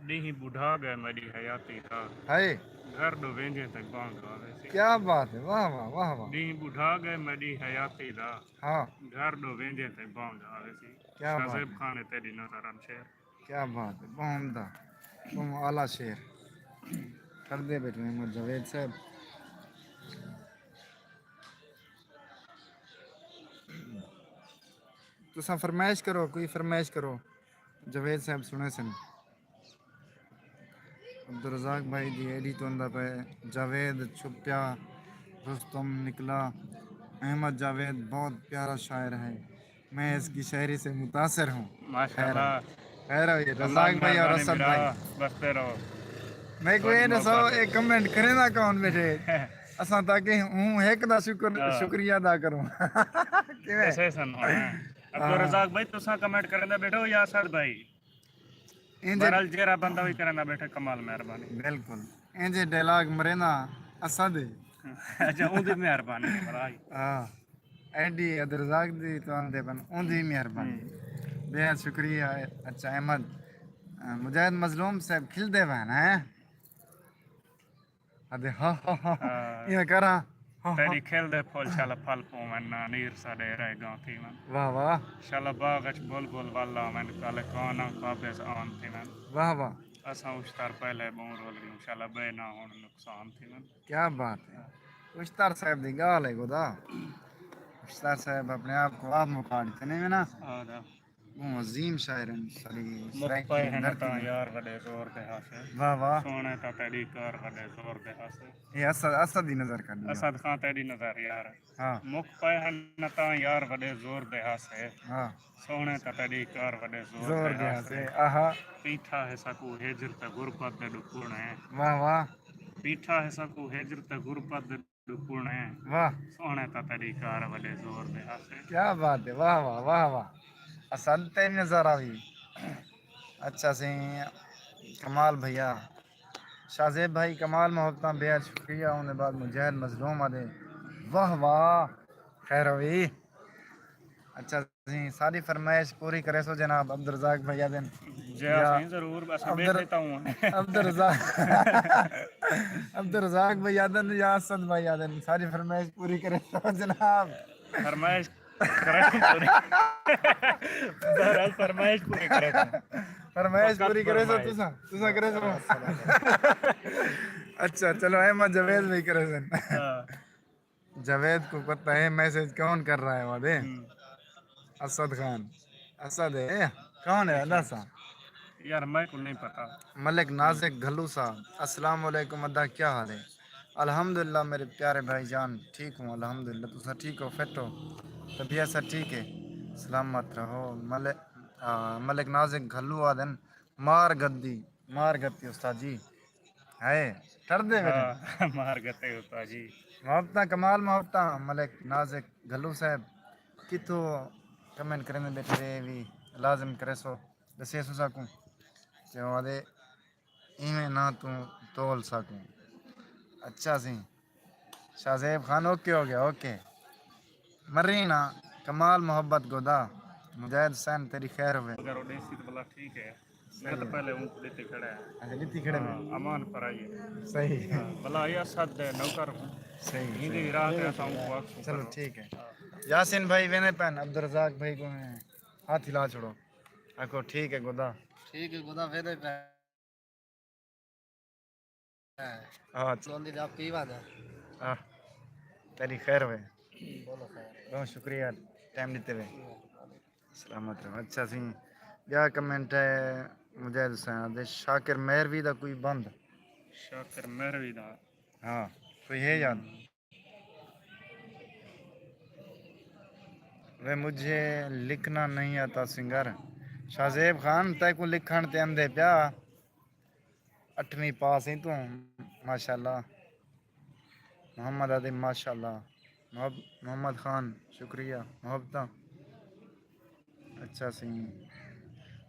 ݙینہہ ٻڈھا ڳئے میݙی حیاتی دا۔ ہائے۔ گھر ݙو ویندیں تئیں بانگ آویسی۔ کیا بات ہے، واہ واہ، واہ واہ۔ ݙینہہ ٻڈھا ڳئے میݙی حیاتی دا۔ ہاں۔ گھر ݙو ویندیں تئیں بانگ آویسی۔ کیا بات ہے۔ شاہ زیب خان ہے تیݙی نظر ہن شعر۔ کیا بات ہے، ٻہوں عمدہ، ٻہوں اعلیٰ شعر۔ کردے بیٹھے احمد جاوید صاحب۔ تساں فرمائش کرو، کوئی فرمائش کرو، جاوید صاحب سݨیسن۔ عبدالرزاق بھائی دی آئی ڈی توں آندا پئے، جاوید چھپیا رستم نکلا۔ احمد جاوید بہت پیارا شاعر ہے، میں اس کی شاعری سے متاثر ہوں۔ ماشاءاللہ۔ خیر ہو، خیر ہو یہ رزاق بھائی اور اسد بھائی۔ بستے رہو۔ میکوں اے ݙسو، اے کمنٹ کریندا کون بیٹھے؟ اساں تاکہ ہوں ہک دا شکر ہاں۔ شکریہ ادا کروں۔ کیویں؟ ایسے سن ہاں۔ عبدالرزاق بھائی، تساں کمنٹ کریندا بیٹھو یا اسد بھائی؟ انج بہرحال جیرا بندہ بھی کریندا بیٹھے، کمال مہربانی۔ بالکل۔ انج ڈائلاگ مرینا اسد ہے۔ اچھا، اون دی مہربانی ہے بھائی۔ ہاں۔ ایڈی عبدالرزاق دی تو آندے پن، اون دی مہربانی۔ ہوں۔ بے حد شکریہ۔ اچھا احمد، آ، مجاہد مظلوم صاحب کھلدے پن ہیں۔ ادے ہا ہا ہا۔ ہاں۔ ایویں کراں۔ ہا ہا۔ تیݙی کھل دے پھل شالا پھل پوون نہ، نیر ساݙے رہ گاں تھیون۔ واہ واہ۔ شالا باغ اچ بلبل ول آون، کالے کاناں قابض آن تھیون۔ واہ واہ۔ اساں اشتر پہلے ٻہوں رول ڳیوں، شالا ٻئے نہ ہݨ نقصان تھیون۔ کیا بات ہے۔ اشتر صاحب دی ڳالھ ہے خدا۔ اشتر صاحب اپݨے آپ کوں آپ مکا ݙتے نہیں نا۔ آہدا۔ ٻہوں عظیم شاعر ہن ساݙی مک سرائیکی پئے ہن دھرتی تاں دے۔ یار وݙے زور دے ہاسے۔ واہ واہ۔ سوہݨے تاں تیݙی کار وݙے زور دے ہاسے۔ اے اسد، اسد دی نظر کݙی آ۔ اسد خان تیݙی نظر یار۔ ہاں۔ مک پئے ہن تاں یار وݙے زور دے ہاسے۔ ہاں۔ سوہݨے تاں تیݙی کار وݙے زور زور دے دے ہاسے۔ ہاسے۔ آہا۔ پیٹھا ہے ساکوں ہجر تے غربت دے ݙکھوݨے۔ واہ واہ۔ پیٹھا ہے ساکوں ہجر تے غربت دے ݙکھوݨے۔ واہ۔ سوہݨے تاں تیݙی کار وݙے زور دے ہاسے۔ کیا بات ہے، واہ واہ، واہ واہ۔ اسد تے نظر آوی۔ اچھا سئیں، کمال بھیا۔ شاہ زیب بھائی، کمال محبتاں، بے حد شکریہ۔ اوندے بعد مجاہد مظلوم آہدے، واہ واہ، خیر ہوئی۔ اچھا سئیں، ساݙی فرمائش پوری کریسو جناب، عبدالرزاق بھائی آہدن۔ جی ہاں یا سئیں، ضرور، بس میں عبدال-، ٻیٹھے تاں ہوں۔ عبدالرزاق، عبدالرزاق بھائی آہدن یا اسد بھائی آہدن، ساݙی فرمائش پوری کریسو جناب۔ فرمائش کرے پوری۔ بہرحال فرمائش پوری کرے تو۔ فرمائش فقط پوری کریسو فرمائش۔ تساں، تساں کریسو۔ اچھا، چلو، احمد جاوید بھائی کریسن۔ ہاں۔ جاوید کو پتہ ہے میسج کون کر رہا ہے وہاں دے؟ ہوں۔ اسد خان۔ اسد ہے؟ کون ہے؟ اللہ سا۔ یار، میں کو نہیں پتا۔ ملک نازک گھلو صاحب، السلام علیکم ادا، کیا حال ہے؟ الحمدللہ میرے پیارے بھائی جان، ٹھیک ہوں الحمدللہ۔ تساں ٹھیک ہو، فٹ ہو؟ طبیعت سب ٹھیک ہے؟ سلامت رہو۔ مل-، آ، ملک نازک گھلو آہدن، مار گھدی، مار گھدی استاد جی۔ ہائے، ٹردے ویلے۔ ہاں، مار گھدے استاد جی۔ محبتاں، کمال محبتاں، ملک نازک گھلو صاحب۔ کتھوں کمنٹ کریندے بیٹھے وے وی لازم کریسو، ݙسیسو ساکوں۔ تے او آہدے ایویں نہ توں تول ساکوں۔ اچھا سئیں۔ شاہ زیب خان اوکے ہو ڳیا، اوکے۔ مرینا، کمال محبت گودا۔ مجاہد حسین تیݙی خیر ہووے۔ اگر او ݙیسی تاں بھلا ٹھیک ہے۔ میں تاں پہلے اوں کوں ݙتی کھڑا ہے۔ اچھا، ݙتی کھڑے ہاں، میں۔ امان پر آئیے۔ صحیح۔ ہاں، بھلا یا اسد دے نوکر ہوں۔ صحیح، ہیندی صحیح۔ راہ تے اساں اوں کوں آکھوں چلو کرو۔ ٹھیک ہے۔ ہاں۔ یاسین بھائی ویندے پن، عبدالرزاق بھائی کوں ہتھ ہلا چھوڑو۔ آکھو ٹھیک ہے گودا۔ ٹھیک ہے گودا، ویندے پن۔ ہاں۔ سوندی دے آپ کی بات ہے؟ آہ، تیݙی خیر ہووے۔ بولو خیر۔ بہت شکریہ، ٹائم ݙتے وے۔ سلامت رہو۔ اچھا سئیں، ٻیا کمنٹ ہے مجاہد حسین دے، شاکر مہروی دا کوئی بند؟ شاکر مہروی دا؟ ہاں، کوئی ہے یاد؟ وے مجھے لکھنا نہیں آتا سنگر۔ شاہ زیب خان، تیکوں لکھݨ تے آندے پیا؟ اٹھویں پاس ہیں توں، ماشاءاللہ۔ محمد آہدے ماشاءاللہ۔ محب-، محمد خان، شکریہ۔ محبتاں۔ اچھا سئیں۔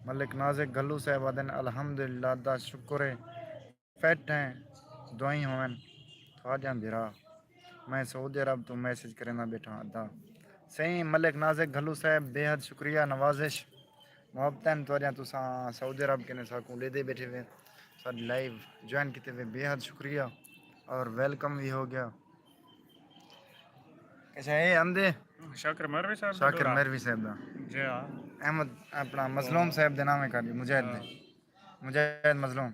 ملک نازک گھلو صاحب آہدن، الحمدللہ دا شکر ہے۔ فٹ ہیں، دعائیں ہوون تہاݙیاں بھرا۔ میں سعودی عرب توں میسج کریندا بیٹھاں ادا۔ سئیں ملک نازک گھلو صاحب، بے حد شکریہ، نوازش، محبتاں تہاݙیاں، تساں سعودی عرب کنے ساکوں ݙیہدے بیٹھے وے، ساݙی لائیو جوائن کیتے وے، بے حد شکریہ اور ویلکم وی ہو ڳیا۔ اچھا، اے آندے؟ شاکر مہروی صاحب دا شاکر ݙورا؟ مہروی صاحب دا۔ جی ہاں۔ احمد، اپݨا مظلوم صاحب دے ناویں کر ݙیو، مجاہد دے۔ ہاں۔ مجاہد مظلوم۔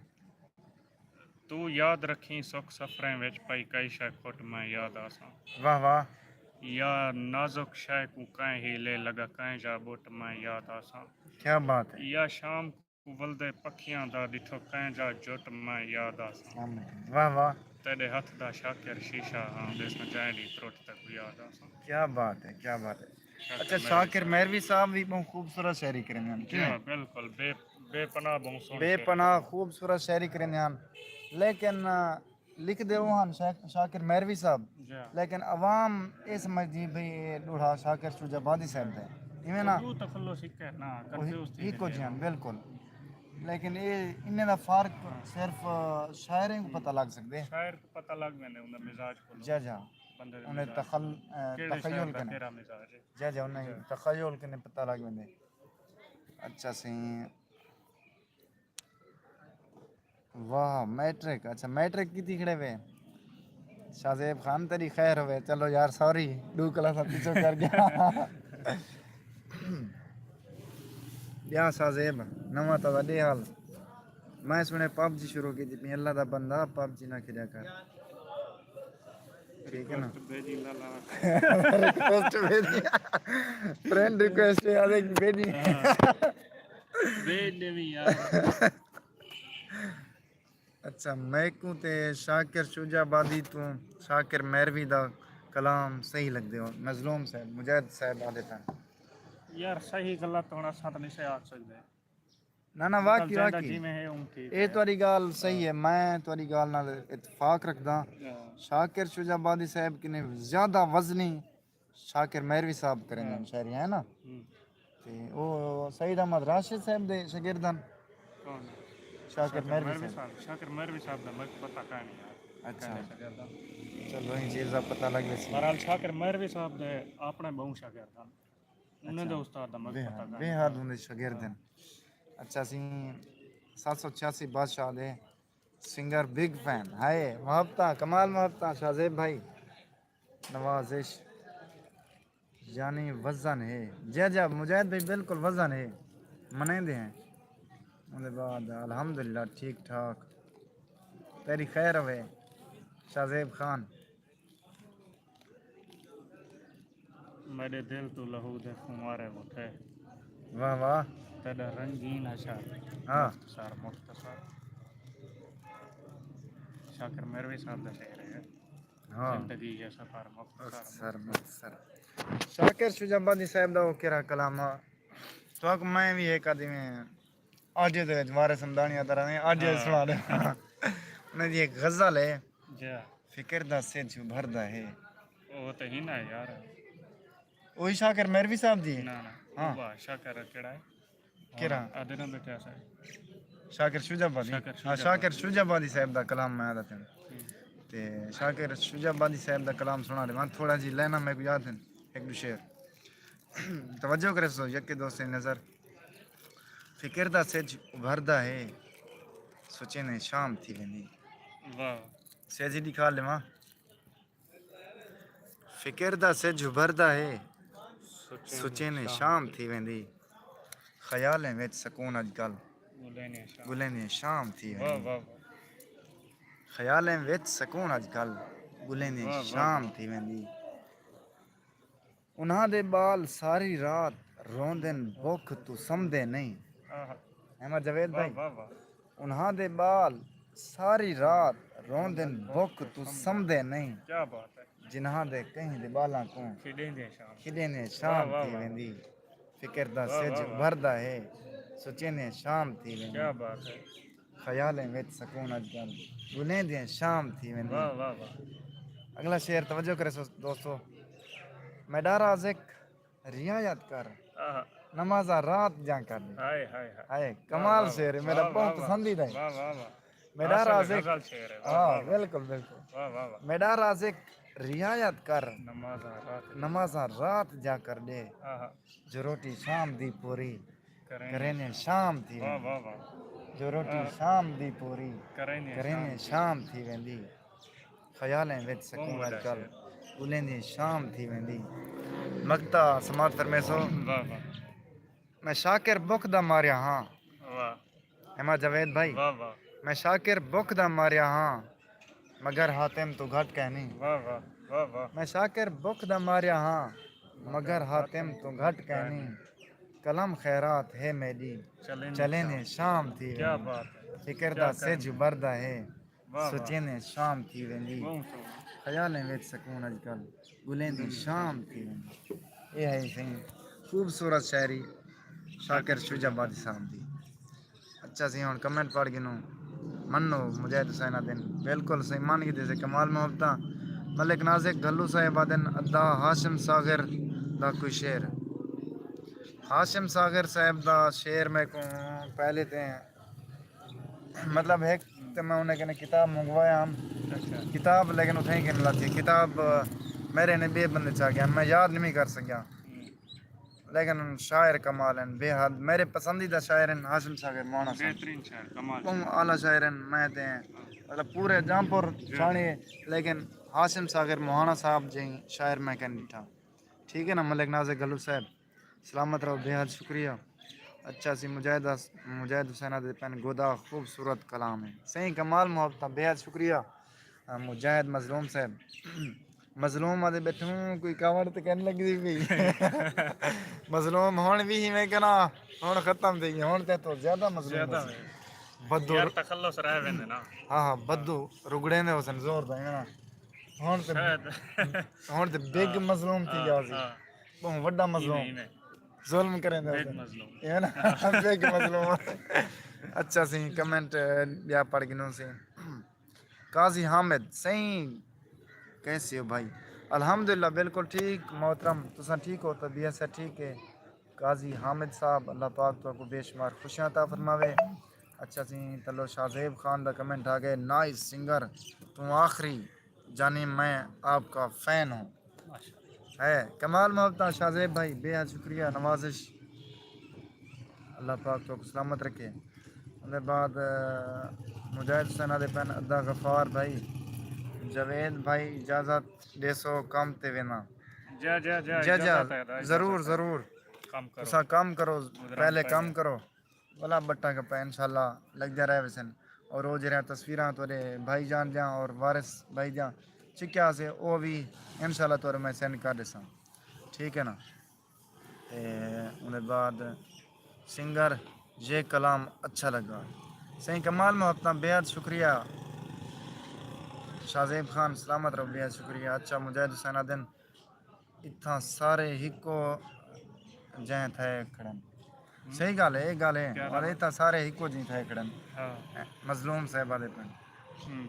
توں یاد رکھیں سکھ سفریں وچ پئی کئی شے کھٹ میں یاد آساں۔ واہ واہ۔ یا نازک شے کوں کئیں ہیلے لڳا کئیں جا ٻٹ میں یاد آساں۔ کیا بات ہے۔ یا شام کوں ولدے پکھیاں دا ݙٹھو کئیں جا جٹ میں یاد آساں۔ واہ واہ۔ تیݙے ہتھ دا شاکر شیشہ ہاں، ݙیساں جئیں ݙینہہ ترٹ تیکوں یاد آساں۔ کیا بات ہے، کیا بات ہے۔ شاکر اچھا، مہروی شاکر صاحب۔ مہروی صاحب وی ٻہوں خوبصورت شاعری کریندے ہن، جی کیویں؟ ہاں، بالکل، بے، بے پناہ ٻہوں سوہݨی بے شاعری پناہ کریندے۔ خوبصورت شاعری کریندے ہن، لیکن، آ، لکھدے او ہن شاک-، شاکر مہروی صاحب، جی۔ لیکن عوام اے سمجھدی بھئی اے ݙوہڑا شاکر شجاع آبادی صاحب دا ہے، ایویں نا؟ اردو تخلص ہک ہے نا، او کنفیوز تھی ہک ویندی ہے۔ بالکل۔ لیکن اے انہیں دا فرق صرف شاعریں کوں پتہ لڳ سڳدے۔ شاعر کوں پتہ لڳ ویندے، انہاں مزاج کوں۔ جی، جی۔ بندے دے انہیں مزاج۔ تخل-، اے، کیڑھے تخیل شاعر دا کنے۔ کیڑھا مزاج ہے۔ جی، جی، انہیں جی۔ تخیل کنے پتہ لڳ ویندے۔ اچھا سئیں۔ واہ، میٹرک، اچھا، میٹرک کیتی کھڑے وے؟ شاہ زیب خان، تیری خیر ہوے۔ چلو یار، سوری، ݙو کلاساں پچھوں کر ڳیا۔ ٻیا شاہ زیب، نواں تازہ ݙے حال؟ میں سُݨے پب جی شروع کیتی پئی، اللہ دا بندہ، پب جی نہ کھیݙیا کر۔ ٹھیک ہے نا؟ ریکویسٹ بھیجی لالا۔ ریکویسٹ بھیجی۔ فرینڈ ریکویسٹ ہے، آدھے بھیجی۔ ہاں۔ بھیج ݙیویں یار۔ اچھا، میکوں تے شاکر شجاع آبادی توں شاکر مہروی دا کلام صحیح لڳدے ہو۔ مظلوم صاحب، مجاہد صاحب آہدے پن۔ یار، صحیح غلط ہݨ اساں تاں نئیں سے آکھ سڳدے۔ نہ، نہ، واقعی، جیڑھا واقعی۔ جیویں ہے، اوں ٹھیک اے ہے۔ تہاݙی ڳالھ صحیح ہاں۔ ہے، میں تہاݙی ڳالھ نال اتفاق رکھداں۔ ہاں۔ شاکر شجاع آبادی صاحب کنے زیادہ وزنی شاکر مہروی صاحب کریندے ہن، ہاں۔ شاعری ہے نا؟ ہوں۔ تے او سعید احمد راشد صاحب دے شاگرد ہن۔ کون؟ شاکر شاکر مہروی مہروی صاحب۔ صاحب، شاکر مہروی صاحب دا میکوں پتہ کائنی یار۔ اچھا۔ کہڑے شاگرد ہن؟ چلو، ایں چیز دا پتہ لڳ ویسی۔ بہرحال، شاکر مہروی صاحب دے اپݨے ٻہوں شاگرد ہن۔ انہیں اچھا۔ دے استاد دا میکوں بے-، پتہ کائنی۔ بے حد اوندے شاگرد ہن۔ اچھا، اسی ست سو چھیاسی بادشاہ دے سنگر بگ فین۔ ہائے محبتاں، کمال محبتاں، شاہ زیب بھائی۔ نوازش یعنی وزن ہے۔ جی، جی، مجاہد بھائی، بالکل وزن ہے۔ منیندے ہیں۔ اوندے بعد الحمدللہ ٹھیک ٹھاک۔ تیری خیر ہوے، شاہ زیب خان۔ میݙے دل توں لہو دے فوارے وٹھے۔ واہ واہ۔ تیݙا رنگین حشر۔ ہاں۔ مختصر، مختصر۔ شاکر مہروی صاحب دا شعر ہے۔ ہاں۔ زندگی ہے سفر مختصر، مختصر، مختصر۔ شاکر شجاع آبادی صاحب دا او کیڑھا کلام آ؟ تہاکوں میں وی ہک آدھی میں آڈیو دے وچ وارث ہمدانی آتا رہندے، آڈیو ہاں۔ سݨا ݙے۔ انہاں دی ہک غزل ہے۔ جی۔ فکر دا سجھ ابھردا ہے۔ او تے ہی نا یار۔ اوہی شاکر مہروی صاحب دی ہے؟ نہ، نہ۔ ہاں۔ او واہ، شاکر کیڑھا ہے؟ کیڑھا؟ ہݨ آدھے نہ بیٹھے اساں۔ شاکر شجاع آبادی۔ شاکر ہاں، شجاع شاکر آبادی۔ شجاع آبادی صاحب دا کلام میں آہدا پیا۔ ہوں۔ تے شاکر شجاع آبادی صاحب دا کلام سݨا ݙیواں، تھوڑا جی لائناں میکوں یاد ہن، ہک ݙو شعر۔ توجہ کریسو، یکے دوستے نظر۔ فکر دا سجھ ابھردا ہے، سوچیندے شام تھی ویندی۔ واہ۔ سجھ ݙکھا ݙیواں۔ فکر دا سجھ ابھردا ہے، سوچیندے سوچیندے شام شام تھی ویندی۔ خیالیں وچ سکون اڄ کل ڳولیندے شام۔ ڳولیندے شام تھی واہ، ویندی۔ واہ، واہ۔ خیالیں وچ سکون اڄ کل ڳولیندے واہ، واہ، شام واہ۔ تھی ویندی۔ انہاں دے ٻال ساری رات روندن، بکھ توں سمدے نئیں۔ آہا۔ احمد جاوید واہ، بھائی۔ واہ، واہ۔ انہاں دے ٻال ساری رات روندن، بکھ توں سمدے نئیں۔ کیا بات ہے۔ جنہاں دے کہیں دے ٻالاں کوں کھیݙیندے شام۔ کھیݙیندے شام واہ، واہ، تھی واہ۔ ویندی۔ فکر دا واہ، سجھ واہ، واہ۔ ابھردا ہے، سوچیندے شام تھی ویندی۔ کیا بات ہے۔ خیالیں وچ سکون اڄ کل ڳولیندے شام تھی ویندی۔ واہ، واہ، واہ۔ اڳلا شعر توجہ کریسو دوستو۔ میݙا رازق رعایت کر، آہا۔ نمازاں رات دیاں کر ݙے۔ ہائے، ہائے، ہائے۔ ہائے، واہ، کمال واہ، شعر ہے، واہ، میݙا واہ، بہت واہ، واہ۔ پسندیدہ ہے۔ واہ، واہ، واہ۔ میݙا عاشق رازق۔ غزل شعر ہے، واہ، ہاں، واہ، واہ۔ بالکل، بالکل۔ واہ، واہ، واہ۔ میݙا رازق رعایت کر، نمازاں رات۔ نمازاں رات دیاں کر ݙے۔ آہا۔ جو روٹی شام دی پوری کریندے کریندے شام تھی واہ، ویندی۔ واہ، واہ۔ جو روٹی آہ۔ شام دی پوری کریندے کریندے شام شام تھی ویندی۔ خیالیں وچ سکون بہت اڄ کل وݙا شعر۔ ڳولیندے شام تھی ویندی۔ مقطع سماعت فرمیسو۔ واہ، واہ۔ میں شاکر بکھ دا ماریا ہاں۔ واہ۔ احمد جاوید بھائی۔ واہ، واہ۔ میں شاکر بکھ دا ماریا ہاں، مگر حاتم توں گھٹ کائنی۔ واہ، واہ، واہ، واہ۔ میں شاکر بکھ دا ماریا ہاں، مگر حاتم توں گھٹ کائنی۔ قلم خیرات ہے میݙی، چلیندے چلیندے شام۔ شام تھی کیا ویندی۔ بات ہے۔ فکر کیا دا سجھ کہنی۔ ابھردا ہے، واہ، واہ۔ سوچیندے شام تھی ویندی۔ بہت سوہݨا۔ خیالیں وچ سکون اڄ کل ڳولیندے شام تھی ویندی۔ اے ہے سئیں خوبصورت شاعری شاکر شجاع آبادی صاحب دی۔ اچھا سئیں، ہݨ کمنٹ پڑھ گھنوں۔ منو مجاہد حسین آدھن، بالکل صحیح، من گھدے سے، کمال محبتاں۔ ملک نازک گھلو صاحب آدھن، ادا ہاشم ساغر دا کوئی شعر۔ ہاشم ساغر صاحب دا شعر میکوں پہلے تے، مطلب، ہک تے میں انہیں کنے کتاب منگوایا ہم۔ اچھا۔ کتاب لیکن اتھائیں کنے لاتھی۔ کتاب میرے نے ٻئے بندے چا گیا، میں یاد نہیں کر سکیا۔ لیکن شاعر کمال ہیں، بے حد میرے پسندیدہ شاعر ہیں ہاشم ساغر مواݨا صاحب۔ بہترین شاعر، کمال۔ ٻہوں اعلیٰ شاعر ہیں، میں تے، مطلب، پورے جامپور جی۔ چھاݨی، لیکن ہاشم ساغر مواݨا صاحب جئیں شاعر میں کن ݙٹھا۔ ٹھیک ہے نا، ملک نازک گھلو صاحب، سلامت رہو، بے حد شکریہ۔ اچھا سی مجاہد حس-، مجاہد حسین آدھے پن گودا خوبصورت کلام ہے۔ صحیح، کمال محبتاں، بے حد شکریہ۔ آ، مجاہد مظلوم صاحب، مظلوم آدھے ٻیٹھوں کوئی کاوڑ تے کن لڳدی پئی۔ مظلوم ہݨ وی ہیویں کنا، ہݨ ختم تھی ڳئی، ہݨ تے تو زیادہ مظلوم زیادہ ہوسی۔ ہے۔ بدو یار، تخلص رہ ویندے نا۔ ہاں، ہاں، بدو رگڑیندے ہوسن زور دا، ہے نا؟ ہݨ تے، شاید۔ ہݨ تے بگ ہاں۔ مظلوم تھی ہاں، ڳیا ہوسی۔ ہاں۔ ٻہوں وݙا مظلوم۔ ایویں، ایویں۔ ظلم کریندے بگ ہوسن۔ مظلوم۔ ہے نا؟ بگ مظلوم۔ اچھا سی، کمنٹ ٻیا پڑھ گھنوں سی۔ قاضی حامد، سئیں کیسے ہو بھائی؟ الحمدللہ، بالکل ٹھیک محترم، تساں ٹھیک ہو؟ طبیعت سے ٹھیک ہے؟ قاضی حامد صاحب، اللہ پاک تہاکوں بے شمار خوشیاں عطا فرماوے۔ اچھا سی، تلو شاہزیب خان دا کمنٹ آ ڳئے، نائس سنگر، توں آخری، یعنی میں آپ کا فین ہوں۔ ماشاءاللہ۔ ہے، کمال محبتاں شاہزیب بھائی، بے حد شکریہ، نوازش۔ اللہ پاک تہاکوں سلامت رکھے۔ اوندے بعد، آ، مجاہد حسین آدھے پن، ادا غفار بھائی، جاوید بھائی اجازت ݙیسو، کم تے وینداں۔ جا، جا، جا، جا، جا، اجازت ہے، ادا ضرور، اجازت ہے۔ ضرور۔ کم کرو۔ تساں کم کرو، مدران پہلے پہلے۔ کم کرو۔ ولا بٹا کپا انشاءاللہ لڳدے رہ ویسن۔ اور او جیڑھیاں تصویراں تہاݙے بھائی جان دیاں اور وارث بھائی دیاں چکیا سے، او وی انشاءاللہ تہاݙے میں سینڈ کر ݙیساں۔ ٹھیک ہے نا؟ تے اوندے بعد سنگر، یہ کلام اچھا لگا۔ سئیں کمال محبتاں، بے حد شکریہ۔ شاہزیب خان سلامت رہو، بے حد شکریہ۔ اچھا، مجاہد حسین آدھن، اتھاں سارے ہکو جئیں تھئے کھڑن۔ ہوں۔ صحیح ڳالھ ہے، اے ڳالھ ہے۔ کیا والے ڳالھ ہے؟ اتھاں سارے ہکو جئیں تھئے کھڑن۔ ہاں۔ مظلوم صاحب آدھے پن۔ ہوں۔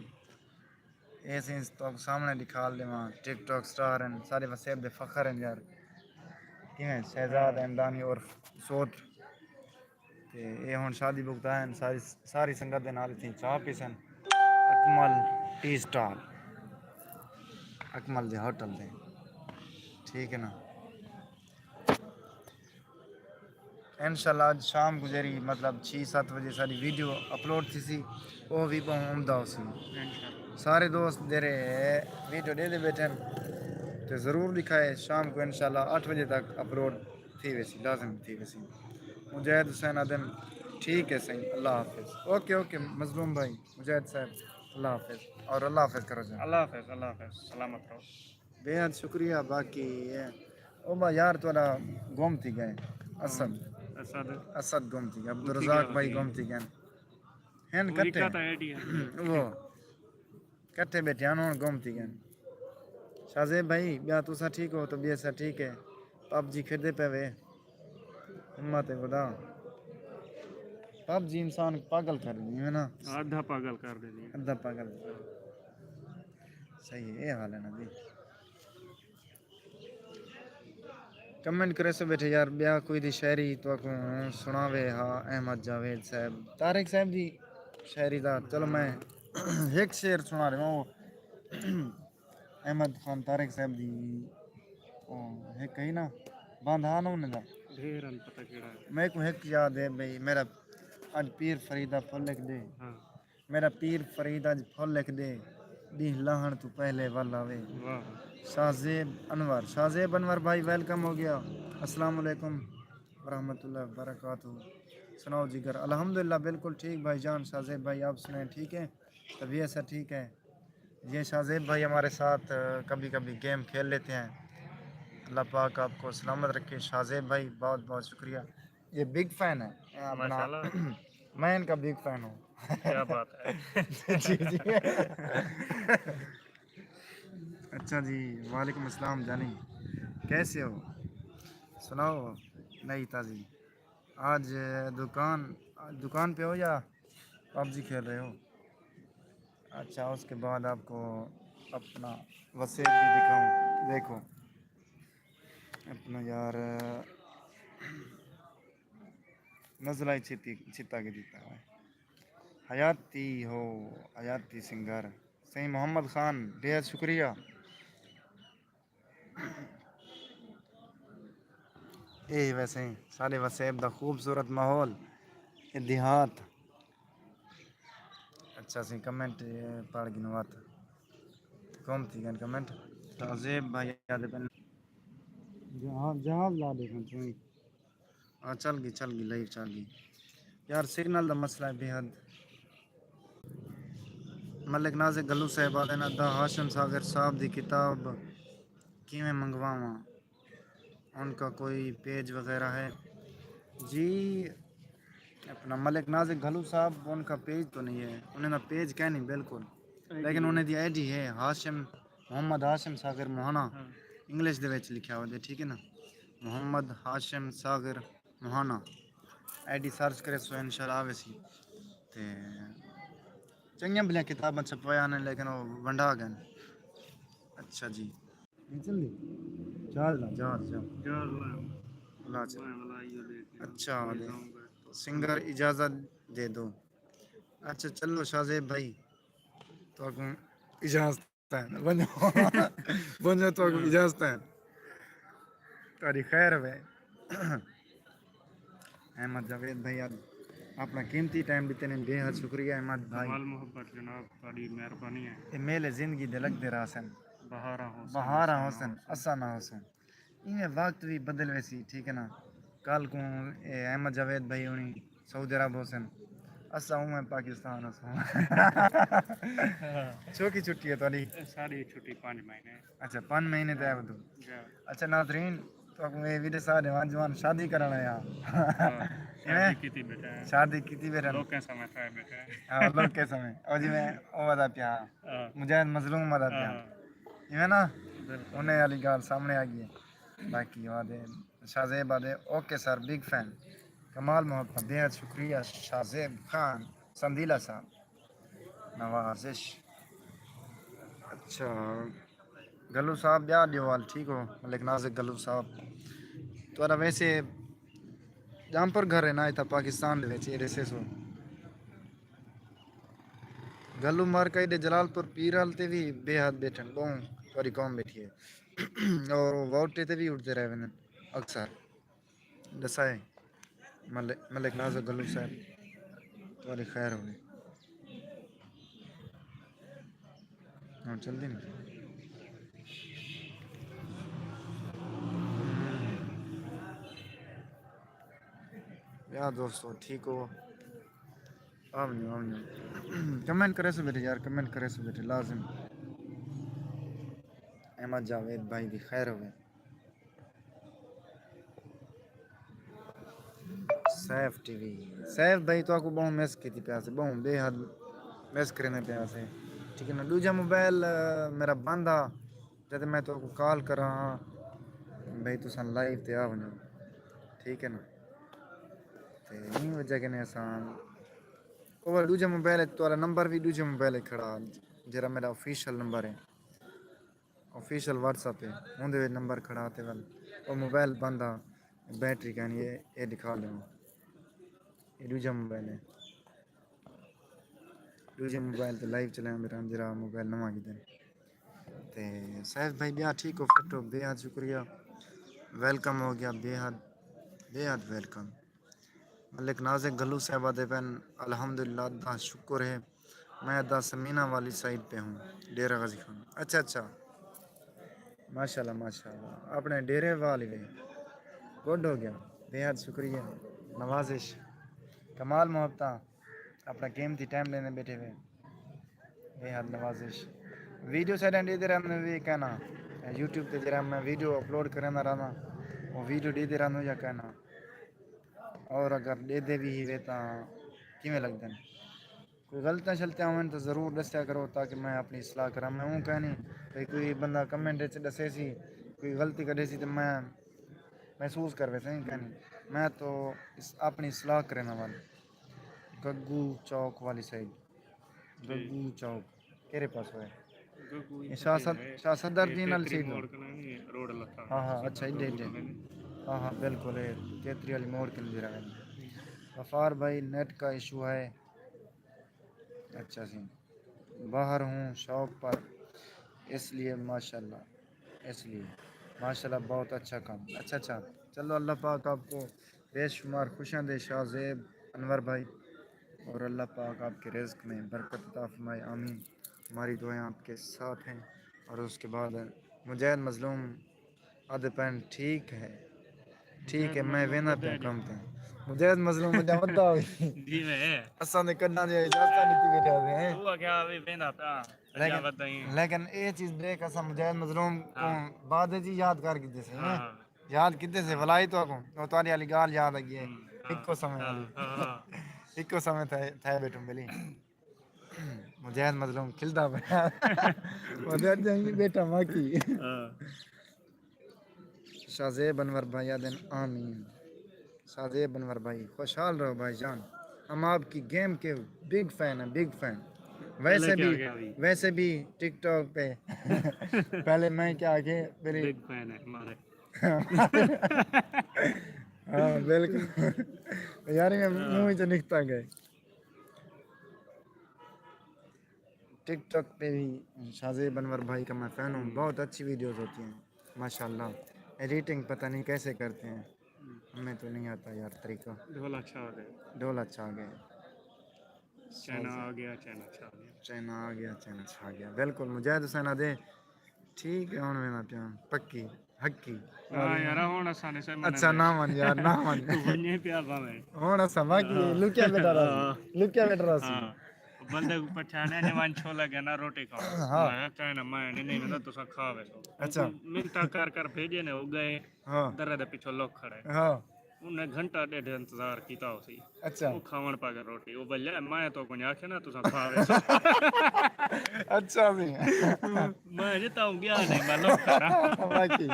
اے سین تہاکوں سامݨے ݙکھال ݙیواں، ٹک ٹاک سٹار ہن، سارے وسیب دے فخر ہن یار۔ کیویں؟ شہزاد احمدانی عرف سوٹ۔ تے اے ہݨ شادی بھگتا ہن، ساری، ساری سنگت دے نال اتھیں چاہ پیسن۔ اکمل ٹی سٹال، اکمل دے ہوٹل دے۔ ٹھیک ہے نا؟ انشاءاللہ اڄ شام کوں جیڑھی، مطلب، چھ ست وجے ساݙی ویڈیو اپلوڈ تھیسی، او وی ٻہوں عمدہ ہوسی۔ انشاءاللہ۔ سارے دوست جیڑھے ویڈیو ݙیہدے ٻیٹھن تے ضرور ݙکھائے، شام کوں انشاءاللہ اٹھ وجے تک اپلوڈ تھی ویسی، لازم تھی ویسی۔ مجاہد حسین آدھن، ٹھیک ہے سئیں، اللہ حافظ۔ اوکے، اوکے مظلوم بھائی، مجاہد صاحب، اللہ حافظ۔ اور اللہ حافظ کرو جی۔ اللہ حافظ، اللہ حافظ، سلامت رہو۔ بے حد شکریہ۔ باقی او با یار تہاݙا گم تھی ڳئے۔ اسد۔ اسد۔ اسد گم تھی ڳئے، عبدالرزاق بھائی گم تھی ڳئے۔ ہن کٹھے۔ وہ کٹھے ٻیٹھے ہن، ہݨ گم تھی ڳئے۔ شاہزیب بھائی، ٻیا تساں ٹھیک ہو؟ طبیعت سا ٹھیک ہے؟ پب جی کھیݙدے پئے وے؟ امت خدا۔ پب جی انسان پاگل کر ݙیندی ہے نا؟ ادھا پاگل کر ݙیندی ہے۔ ادھا پاگل۔ صحیح ہے، اے حال ہے نا جی۔ کمنٹ کریسو ٻیٹھے یار، ٻیا کوئی دی شاعری تہاکوں سݨاوے ہا احمد جاوید صاحب۔ طارق صاحب دی شاعری دا، چلو میں ہک شعر سݨا ݙیواں، او احمد خان طارق صاحب دی، او ہک ہئی نا، بند ہا نا انہیں دا۔ ڈھیر ہن، پتہ کیڑھا ہے۔ میکوں ہک یاد ہے بھئی، میرا اڄ پیر فرید دا پھل لکھ ݙے۔ ہاں۔ میرا پیر فرید اڄ پھل لکھ ݙے، ݙینہہ لہݨ توں پہلے ول آوے۔ واہ۔ شاہزیب انور، شاہزیب انور بھائی ویلکم ہو گیا۔ السلام علیکم ورحمۃ اللہ وبرکاتہ۔ سناؤ جگر؟ الحمدللہ بالکل ٹھیک بھائی جان۔ شاہزیب بھائی آپ سنائیں، ٹھیک ہے؟ طبیعت سب ٹھیک ہے؟ یہ شاہزیب بھائی ہمارے ساتھ، آ، کبھی کبھی گیم کھیل لیتے ہیں۔ اللہ پاک آپ کو سلامت رکھے شاہزیب بھائی، بہت بہت شکریہ۔ یہ بگ فین ہے، اے اپنا، ماشاءاللہ۔ میں ان کا بگ فین ہوں۔ کیا بات ہے۔ جی، جی۔ اچھا جی، وعلیکم السلام جانی، کیسے ہو؟ سناؤ نئی تازی۔ آج دکان، دکان پہ ہو یا پب جی کھیل رہے ہو؟ اچھا، اس کے بعد آپ کو اپنا وسیب بھی دکھاؤں۔ دیکھو اپنا یار، نزلہ ہی چھتی چھتا کے دیتا ہے۔ حیاتی ہو، حیاتی سنگر۔ سائیں محمد خان، بے حد شکریہ۔ اے ویسے سارے وسیب دا خوبصورت ماحول، اے دیہات۔ اچھا سی کمنٹ پڑھ گن وات۔ کم تھی گن کمنٹ۔ تہذیب بھائی آدھے پن۔ جہاز، جہاز لا دے کھن چویں۔ ہاں، چل گئی، چل گئی، لائیو چل گئی۔ یار، سگنل دا مسئلہ ہے بے حد۔ ملک نازک گلو صاحب آدھے نا، دا ہاشم ساگر صاحب دی کتاب کیویں منگواواں؟ ان کا کوئی پیج وغیرہ ہے؟ جی، اپنا ملک نازک گھلو صاحب، ان کا پیج تو نہیں ہے، انہیں دا پیج کہیں نہیں بالکل، لیکن انہیں دی آئی ڈی ہے، ہاشم، محمد ہاشم ساگر موہانا، ہاں۔ انگلش دے وچ لکھیا ہوندے، ٹھیک ہے نا؟ محمد ہاشم ساگر موہانا، آئی ڈی سرچ کرے سو انشاءاللہ آوے سی۔ تے چنگیاں بھلیاں کتاباں چھپوایا نے، لیکن وہ ونڈا گئے۔ اچھا جی۔ نہیں چل دی؟ چارج لا، چارج، چارج۔ چارج لا۔ لا چل۔ میں بلائی ہو لے کے اچھا، لے جاؤں گا۔ سنگر اجازت دے دو۔ اچھا چلو شاہ زیب بھائی، تو کو اجازت ہے۔ ونجو، ونجو تو کو اجازت ہے۔ تاری خیر ہوے۔ احمد جاوید بھائی، اپنا قیمتی ٹائم ݙتے نے، بے حد شکریہ احمد بھائی۔ کمال محبت جناب، تہاݙی مہربانی ہے۔ اے میلے زندگی دے لڳدے رہسن۔ بہاراں ہوسن، بہاراں ہوسن، اساں نہ ہوسن۔ ایویں وقت وی بدل ویسی، ٹھیک ہے نا؟ کل کوں اے احمد جاوید بھائی ہوݨی سعودی عرب ہوسن، اساں اونویں پاکستان ہوسوں۔ چوکی چھٹی ہے تہاݙی؟ ساری چھٹی پنج مہینے۔ اچھا، پنج مہینے تے آ ودوں۔ جی۔ اچھا ناظرین، تہاکوں اے وی ݙسا ݙیواں، جوان شادی کرݨ آیا۔ ہاں، ایویں؟ شادی کیتی بیٹھا ہے۔ شادی کیتی بیٹھا۔ لوکیں سمے تھا بیٹھا ہے۔ ہاں، لوکیں سمے۔ او جیویں او آہدا پیا۔ ہاں۔ مجاہد مظلوم آہدا پیا۔ ہاں۔ ایویں نا؟ بالکل۔ انہیں والی ڳالھ سامݨے آ ڳئی ہے۔ باقی آہدے، شاہ زیب آہدے، اوکے سر، بگ فین۔ کمال محبت، بے حد شکریہ شاہ زیب خان سندیلہ صاحب۔ نوازش۔ اچھا۔ گلو صاحب، ٻیا ݙیو حال، ٹھیک ہو؟ ملک نازک گلو صاحب، تہاݙا ویسے ڄامپور گھر ہے نا، اتھاں پاکستان دے وچ، اے ݙسے سو۔ گلو مارکا دے جلال پور پیرل تے وی بے حد ٻیٹھن، ٻہوں تہاݙی قوم ٻیٹھی ہے۔ اور ووٹ تے وی اٹھدے رہ ویندن اکثر۔ ݙسائے ملک، ملک نازک گلو صاحب، تہاݙی خیر ہووے۔ ہاں، چلدی نہیں۔ یار دوستو، ٹھیک ہو؟ آ ونڄو، آ ونڄو۔ کمنٹ کرے سو بیٹے یار، کمنٹ کرے سو بیٹے، لازم۔ احمد جاوید بھائی دی خیر ہووے۔ سیف ٹی وی، سیف بھائی، تہاکوں ٻہوں مس کیتی پیا سے، ٻہوں بے حد مس کریندے پیا سے، ٹھیک ہے نا۔ ݙوجھا موبائل، آ، میرا بند آ، جد میں تہاکوں کال کراں بھائی، تساں لائیو تے آ ونڄو، ٹھیک ہے نا۔ تے ایں وجہ کنے اساں، او ݙوجھا موبائل ہے، تہاݙا نمبر وی ݙوجھے موبائل ہے کھڑا، جیڑھا میرا آفیشل نمبر ہے۔ آفیشل واٹس ایپ ہے، اوندے وچ نمبر کھڑا تے ول او موبائل بند آ، بیٹری کائنی ہے، اے ݙکھا ݙیواں۔ اے ݙوجھا موبائل ہے، ݙوجھے موبائل تے لائیو چلائیں ٻیٹھاں، جیڑھا موبائل نواں گھدن۔ تے سیف بھائی، ٻیا ٹھیک ہو، فٹ ہو؟ بے حد شکریہ، ویلکم ہو ڳیا، بے حد، بے حد ویلکم۔ ملک نازک گھلو صاحب آہدے پن، الحمدللہ، دا شکر ہے۔ میں دا سمینہ والی سائیڈ پہ ہوں، ڈیرہ غازی خان۔ اچھا، اچھا، ماشاءاللہ، ماشاءاللہ، اپݨے ڈیرے والی وے۔ گڈ ہو ڳیا، بے حد شکریہ، نوازش، کمال محبتاں، اپݨا قیمتی ٹائم ݙیندے ٻیٹھے وے۔ بے حد نوازش۔ ویڈیو سائیڈاں ݙیندے رہندے وے کائنا، یوٹیوب تے جیڑھا میں ویڈیو اپلوڈ کریندا رہنداں، او ویڈیو ݙیندے رہندے یا کائنا؟ اور اگر ݙیندے وی ہیوے تاں کیویں لڳدن؟ کوئی غلطیاں شلطیاں ہوون تاں ضرور ݙسیا کرو تاکہ میں اپݨی اصلاح کراں۔ میں اوں کائنی بھئی کوئی بندہ کمنٹ وچ ݙسے سی، کوئی غلطی کڈھے سی تے میں محسوس کروے سئیں کائنی۔ میں تو اس، اپݨی اصلاح کرینداں ول۔ گگو چوک والی سائیڈ۔ ٹھیک۔ گگو چوک۔ کیرے پاس ہوئے؟ شاہ صد- شاہ صدر جی نال سیدھا۔ ہاں ہاں، اچھا، ایڈے ایڈے۔ ہاں ہاں، بالکل، اے کیتری والی موڑ کن جڑا ہے۔ غفار بھائی، نیٹ کا ایشو ہے۔ اچھا جی، باہر ہوں شاپ پر، اس لیے ماشاءاللہ، اس لیے ماشاءاللہ، بہت اچھا کام۔ اچھا اچھا، چلو، اللہ پاک آپ کو بے شمار خوشیاں دے شاہ زیب انور بھائی، اور اللہ پاک آپ کے رزق میں برکت عطا فرمائے، آمین۔ ہماری دعائیں آپ کے ساتھ ہیں۔ اور اس کے بعد مجاہد مظلوم آدھے پین ٹھیک ہے، ٹھیک ہے، میں وینا پیا کم تے۔ مجاہد مظلوم وجہ ودا ہوئی۔ جی میں۔ اساں دے کڈاں دے اجازت نہیں تھی بیٹھے ہوئے ہیں۔ وہ کیا بھی وینا پیا۔ لیکن لیکن اے چیز دیکھ اساں مجاہد مظلوم کو بعد جی یاد کر کے دسے ہیں۔ یاد کیتے سے ولائی تو کو، او تہاݙی والی ڳالھ یاد آ ڳئی ہے۔ ہکو سمے والی۔ ہکو سمے تھے تھے بیٹھوں بلی۔ مجاہد مظلوم کھلدا پیا۔ مجاہد جائیں بیٹا ماکی۔ شاہ زیب انور بھائی آدن آمین۔ شاہ زیب انور بھائی، خوشحال رہو بھائی جان، ہم آپ کی گیم کے بگ فین ہیں، بگ فین۔ ویسے بھی ویسے بھی ٹک ٹاک پہ پہلے میں کیا آگے میرے بگ فین ہے ہمارے۔ ہاں، بالکل۔ یار، میں منہ ہی تو نکتا گئے۔ ٹک ٹاک پہ بھی شاہ زیب انور بھائی کا میں فین ہوں، بہت اچھی ویڈیوز ہوتی ہیں ماشاءاللہ۔ ایڈیٹنگ پتہ نہیں کیسے کرتے ہیں، ہمیں تو نہیں آتا یار طریقہ۔ ڈھول اچھا آ گیا۔ ڈھول اچھا آ گیا۔ چائنا آ گیا، چائنا اچھا آ گیا۔ چائنا آ گیا، چائنا اچھا آ گیا۔ بالکل، مجاہد حسین آدھے ٹھیک ہے، ہن وینا پیا پکی حقی۔ ہاں یار، ہن اساں نے سمجھ اچھا نہ من یار، نہ من۔ تو ونجے پیا باویں۔ ہن اساں باقی لکیا بیٹھا رہا سی، لکیا بیٹھا رہا سی۔ بندے کو پہچانے نے ون چھولا گیا نا روٹی کھاؤ۔ ہاں۔ میں کہنا میں نہیں، نہیں، میں تو سا کھا ویسو۔ اچھا۔ منتا کر کر بھیجے نے، ہو گئے۔ ہاں۔ درے دے پیچھے لوگ کھڑے۔ ہاں۔ انہیں گھنٹہ ڈیڑھ انتظار کیتا ہو سی۔ اچھا۔ وہ کھاون پا کے روٹی، وہ بلے میں تو کچھ آکھے نا، تساں کھا ویسو۔ اچھا سی۔ میں جتا ہوں گیا نہیں، میں لوگ کھڑا۔ واقعی۔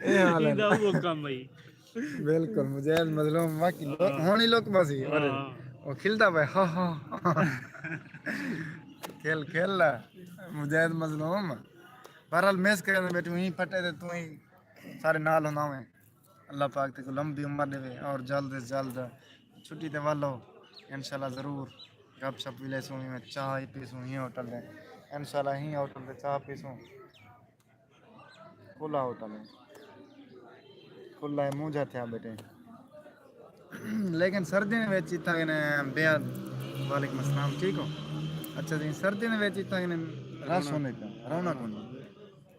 اے حال ہے۔ ایندا وہ کم بھائی۔ بالکل، مجاہد مظلوم واقعی لوگ، ہاں۔ ہونی لوگ بسی، اور ہاں۔ وہ کھلدا پے، ہاں، ہاں۔ کھل، کھل، مجاہد مظلوم۔ بہرحال، مس کرے بیٹھے، وہیں پھٹے تے تو ہی سارے نال ہوندا ہوئے۔ اللہ پاک تیکوں لمبی عمر ݙیوے اور جلد از جلد چھٹی تے ولو۔ انشاءاللہ ضرور گپ شپ وی لیسوں، میں چاہ ہی پیسوں ہی ہوٹل تے۔ انشاءاللہ ہی ہوٹل تے چاہ پیسوں۔ کھلا ہوٹل ہے۔ کھلا ہے، مونجھا تھیا بیٹے۔ لیکن سردی دے وچ اتھاں کنے بے حد، وعلیکم السلام، ٹھیک ہو؟ اچھا جی، سردی دے وچ اتھاں کنے رش ہوندے پیا، رونق ہوندی۔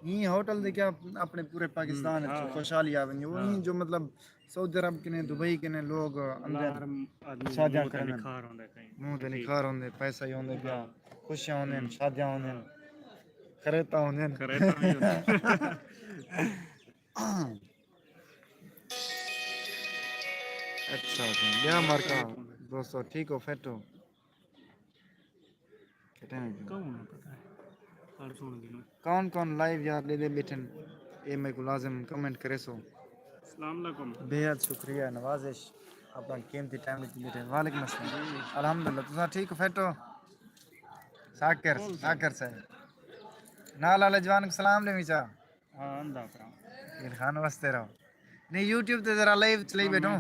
ایں ہوٹل دے کیا اپنے پورے پاکستان وچ خوشحالی آ ونڄے۔ او ایں جو مطلب سعودی عرب کنے، دبئی کنے لوگ اندر شادیاں کرن۔ منہ تے نکھار ہوندے، پیسہ ہی ہوندے پیا، خوشیاں ہوندین، شادیاں ہوندین، خریتاں ہوندین۔ اچھا جی، ٻیا مارکا دوستو، ٹھیک ہو، فٹ ہو؟ کون کون لائیو یار ݙیندے ٻیٹھن، اے میکوں لازم کمنٹ کریسو۔ السلام علیکم۔ بے حد شکریہ، نوازش، اپݨا قیمتی ٹائم ݙتی ٻیٹھے۔ وعلیکم السلام۔ الحمدللہ، تساں ٹھیک ہو، فٹ ہو؟ شاکر، شاکر صاحب۔ نال والے جوان کوں سلام ݙیویں چا۔ ہاں، آندا پیا۔ عمران خان واسطے رہو۔ نہیں، یوٹیوب تے ذرا لائیو چلائی بیٹھو۔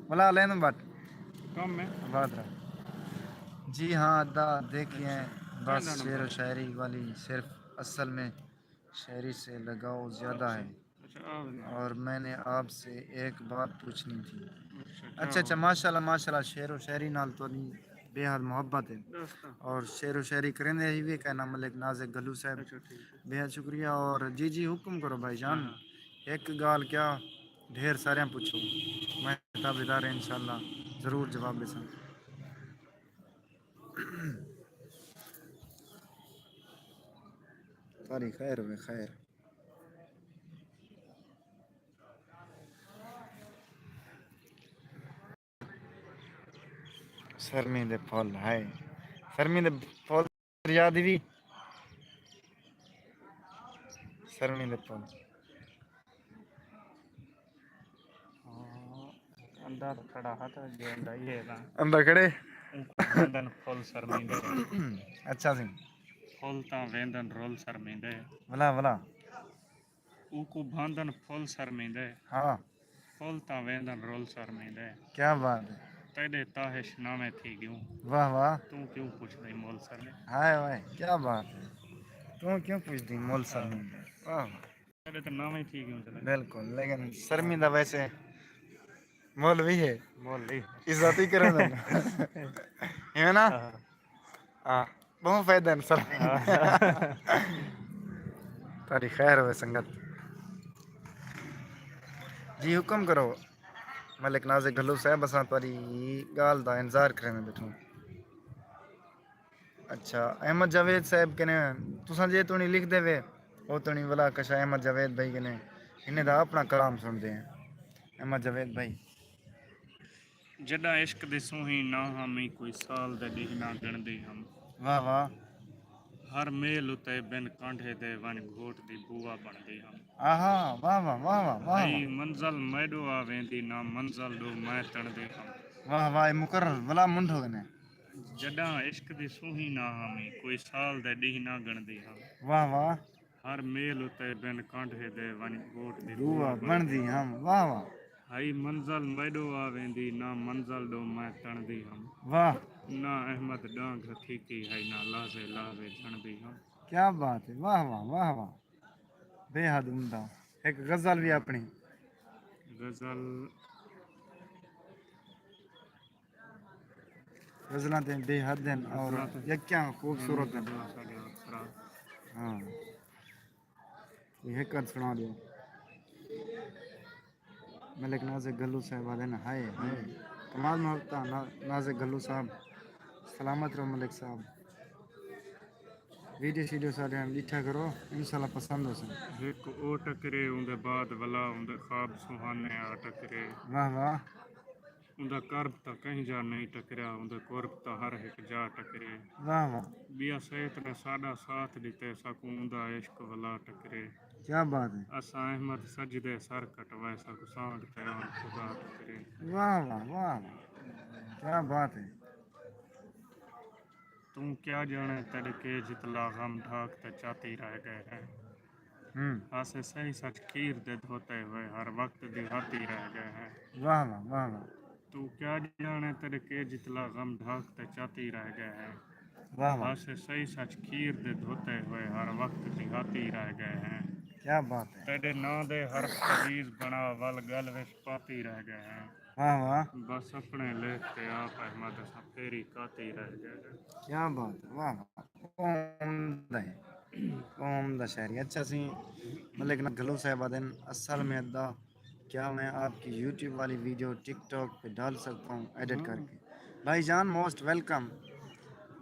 بلا لین بٹ۔ کم ہے۔ بات رہا۔ جی ہاں، ادا دیکھی ہیں، بس شعر و شاعری والی صرف اصل میں شاعری سے لگاؤ زیادہ ہے۔ اچھا، آ ونڄ۔ اور میں نے آپ سے ایک بات پوچھنی تھی۔ اچھا، کیا اچھا، اچھا، ہوا؟ ماشاءاللہ، ماشاءاللہ، شعر و شاعری نال تہاݙی بے حد محبت ہے۔ دوستاں۔ اور شعر و شاعری کریندے ہی وی کہنا ملک ناز اقبال صاحب۔ اچھا، ٹھیک ہے۔ بے حد شکریہ اور جی جی حکم کرو بھائی جان۔ ہاں۔ ہک ڳالھ کیا ڈھیر ساریاں پچھو، میں تابعدار ہاں، انشاءاللہ ضرور جواب ݙیساں۔ ساری خیر ہوئے، خیر۔ سرمی دے پھل ہائے، سرمی دے پھل دریا دی وی، سرمی دے پھل۔ ہاں، اندھا تو کھڑا ہا تو جے اندھا ہی ہے نا۔ اندھا کھڑے؟ اونکوں بھاندن پھل سرمیندے۔ اچھا سئیں۔ پھل تاں ویندن رول سرمیندے۔ ولا ولا۔ اونکوں بھاندن پھل سرمیندے۔ ہاں۔ پھل تاں ویندن رول سرمیندے۔ کیا بات ہے۔ تیݙے تاہش ناویں تھی ڳیوں۔ واہ واہ۔ توں کیوں پچھدیں مول سرمیندے۔ ہائے وائے، کیا بات ہے۔ توں کیوں پچھدیں مول سرمیندے۔ واہ واہ۔ تیݙے تاں ناویں تھی ڳیوں چلے۔ بالکل، لیکن سرمیندہ ویسے مول وی ہے۔ مول وی۔ عزت ہی کریں۔ ہے نا؟ ہاں۔ ہاں، ٻہوں فائدہ ہے سر۔ ہاں۔ تہاݙی خیر ہوئے سنگت۔ جی حکم کرو۔ ملک نازک گھلو صاحب، اساں تہاݙی ڳالھ دا انتظار کریندے ٻیٹھوں۔ اچھا، احمد جاوید صاحب کنے تساں جے توڑی لکھدے وے، او توڑی ولا کشا احمد جاوید بھائی کنے ہنے دا اپݨا کلام سݨدے ہیں۔ احمد جاوید بھائی۔ جݙاں عشق دی سوہیں نہ ہمی، کوئی سال دے ݙینہہ نہ ڳݨدی ہم۔ واہ واہ۔ ہر میل اتے بن کانڈھے دے ونڄ گھوٹ دی بوا بݨدی ہم۔ آہا، واہ واہ، واہ واہ، واہ ہئی واہ۔ منزل میݙو آ ویندی، نہ منزل ݙو میں تݨدی ہم۔ واہ واہ، اے مقرر ولا منڈھو کنے۔ جݙاں عشق دی سوہیں نہ ہمی، کوئی سال دے ݙینہہ نہ ڳݨدی ہم۔ واہ واہ۔ ہر میل اتے بن کانڈھے دے ونڄ گھوٹ دی بوا بوا بݨدی بݨدی ہم۔ ہم۔ واہ واہ۔ ہئی منزل میݙو آ ویندی، نہ منزل ݙو میں تݨدی ہم۔ واہ۔ نہ احمد ݙانگھ تھیکی ہئی، نہ لحظے لحظے جھݨدی ہم۔ کیا بات ہے، واہ واہ، واہ واہ۔ بے حد عمدہ۔ ہک غزل وی اپݨی۔ غزل۔ غزلاں تے بے حد ہن اور غزلاں تے یکیاں خوبصورت ہن۔ غزلاں ساݙے اپسرا۔ ہاں۔ یہ ہک ادھ سݨا ݙیو۔ ملک نازک گھلو صاحب آہدن، ہائے ہائے۔ کمال محبتاں نا-، نازک گھلو صاحب۔ سلامت رہو ملک صاحب۔ ویڈیو شیڈیو ساݙے نال ݙٹھا کرو، انشاءاللہ پسند ہوسن۔ ہک او ٹکرے، اوندے بعد ولا، اوندے خواب سہانے آ ٹکرے۔ واہ واہ۔ اوندا کرب تاں کہیں جا نئیں ٹکریا، اوندے قرب تاں ہر ہک جا ٹکرے۔ واہ واہ۔ ٻیا سیت نے ساݙا ساتھ ݙتے، ساکوں اوندا عشق ولا ٹکرے۔ کیا بات ہے۔ اساں احمد سجدے سر کٹوائے، ساکوں سانگھ تے آن خدا ٹکرے۔ واہ واہ، واہ واہ۔ کیا بات ہے۔ توں کیا ڄاݨے تیݙے کے جتلا غم ڈھاک تے چاتی رہ ڳئے ہیں۔ ہوں۔ ہاسے سہی سچ کھیر دے دھوتے ہوئے ہر وقت دیہاتی رہ ڳئے ہیں۔ واہ واہ، واہ واہ۔ توں کیا ڄاݨے تیݙے کے جتلا غم ڈھاک تے چاتی رہ ڳئے ہیں۔ واہ واہ۔ ہاسے سہی سچ کھیر دے دھوتے ہوئے ہر وقت دیہاتی رہ ڳئے ہیں۔ کیا بات ہے۔ تیݙے ناں دے حرف عزیز بݨا ول ڳل وچ پاتی رہ ڳئے ہیں۔ واہ واہ۔ بس اپݨے لکھ تے آپ احمد اساں پھیری کاتی رہ ڳئے ہیں۔ کیا بات ہے، واہ واہ۔ قوم دا ہے، قوم دا شاعری۔ اچھا سی ملک نازک گھلو صاحب آہدن، اصل میں ادا کیا میں آپ کی یوٹیوب والی ویڈیو ٹک ٹاک پہ ڈال سکتا ہوں ایڈٹ کر کے؟ بھائی جان، موسٹ ویلکم۔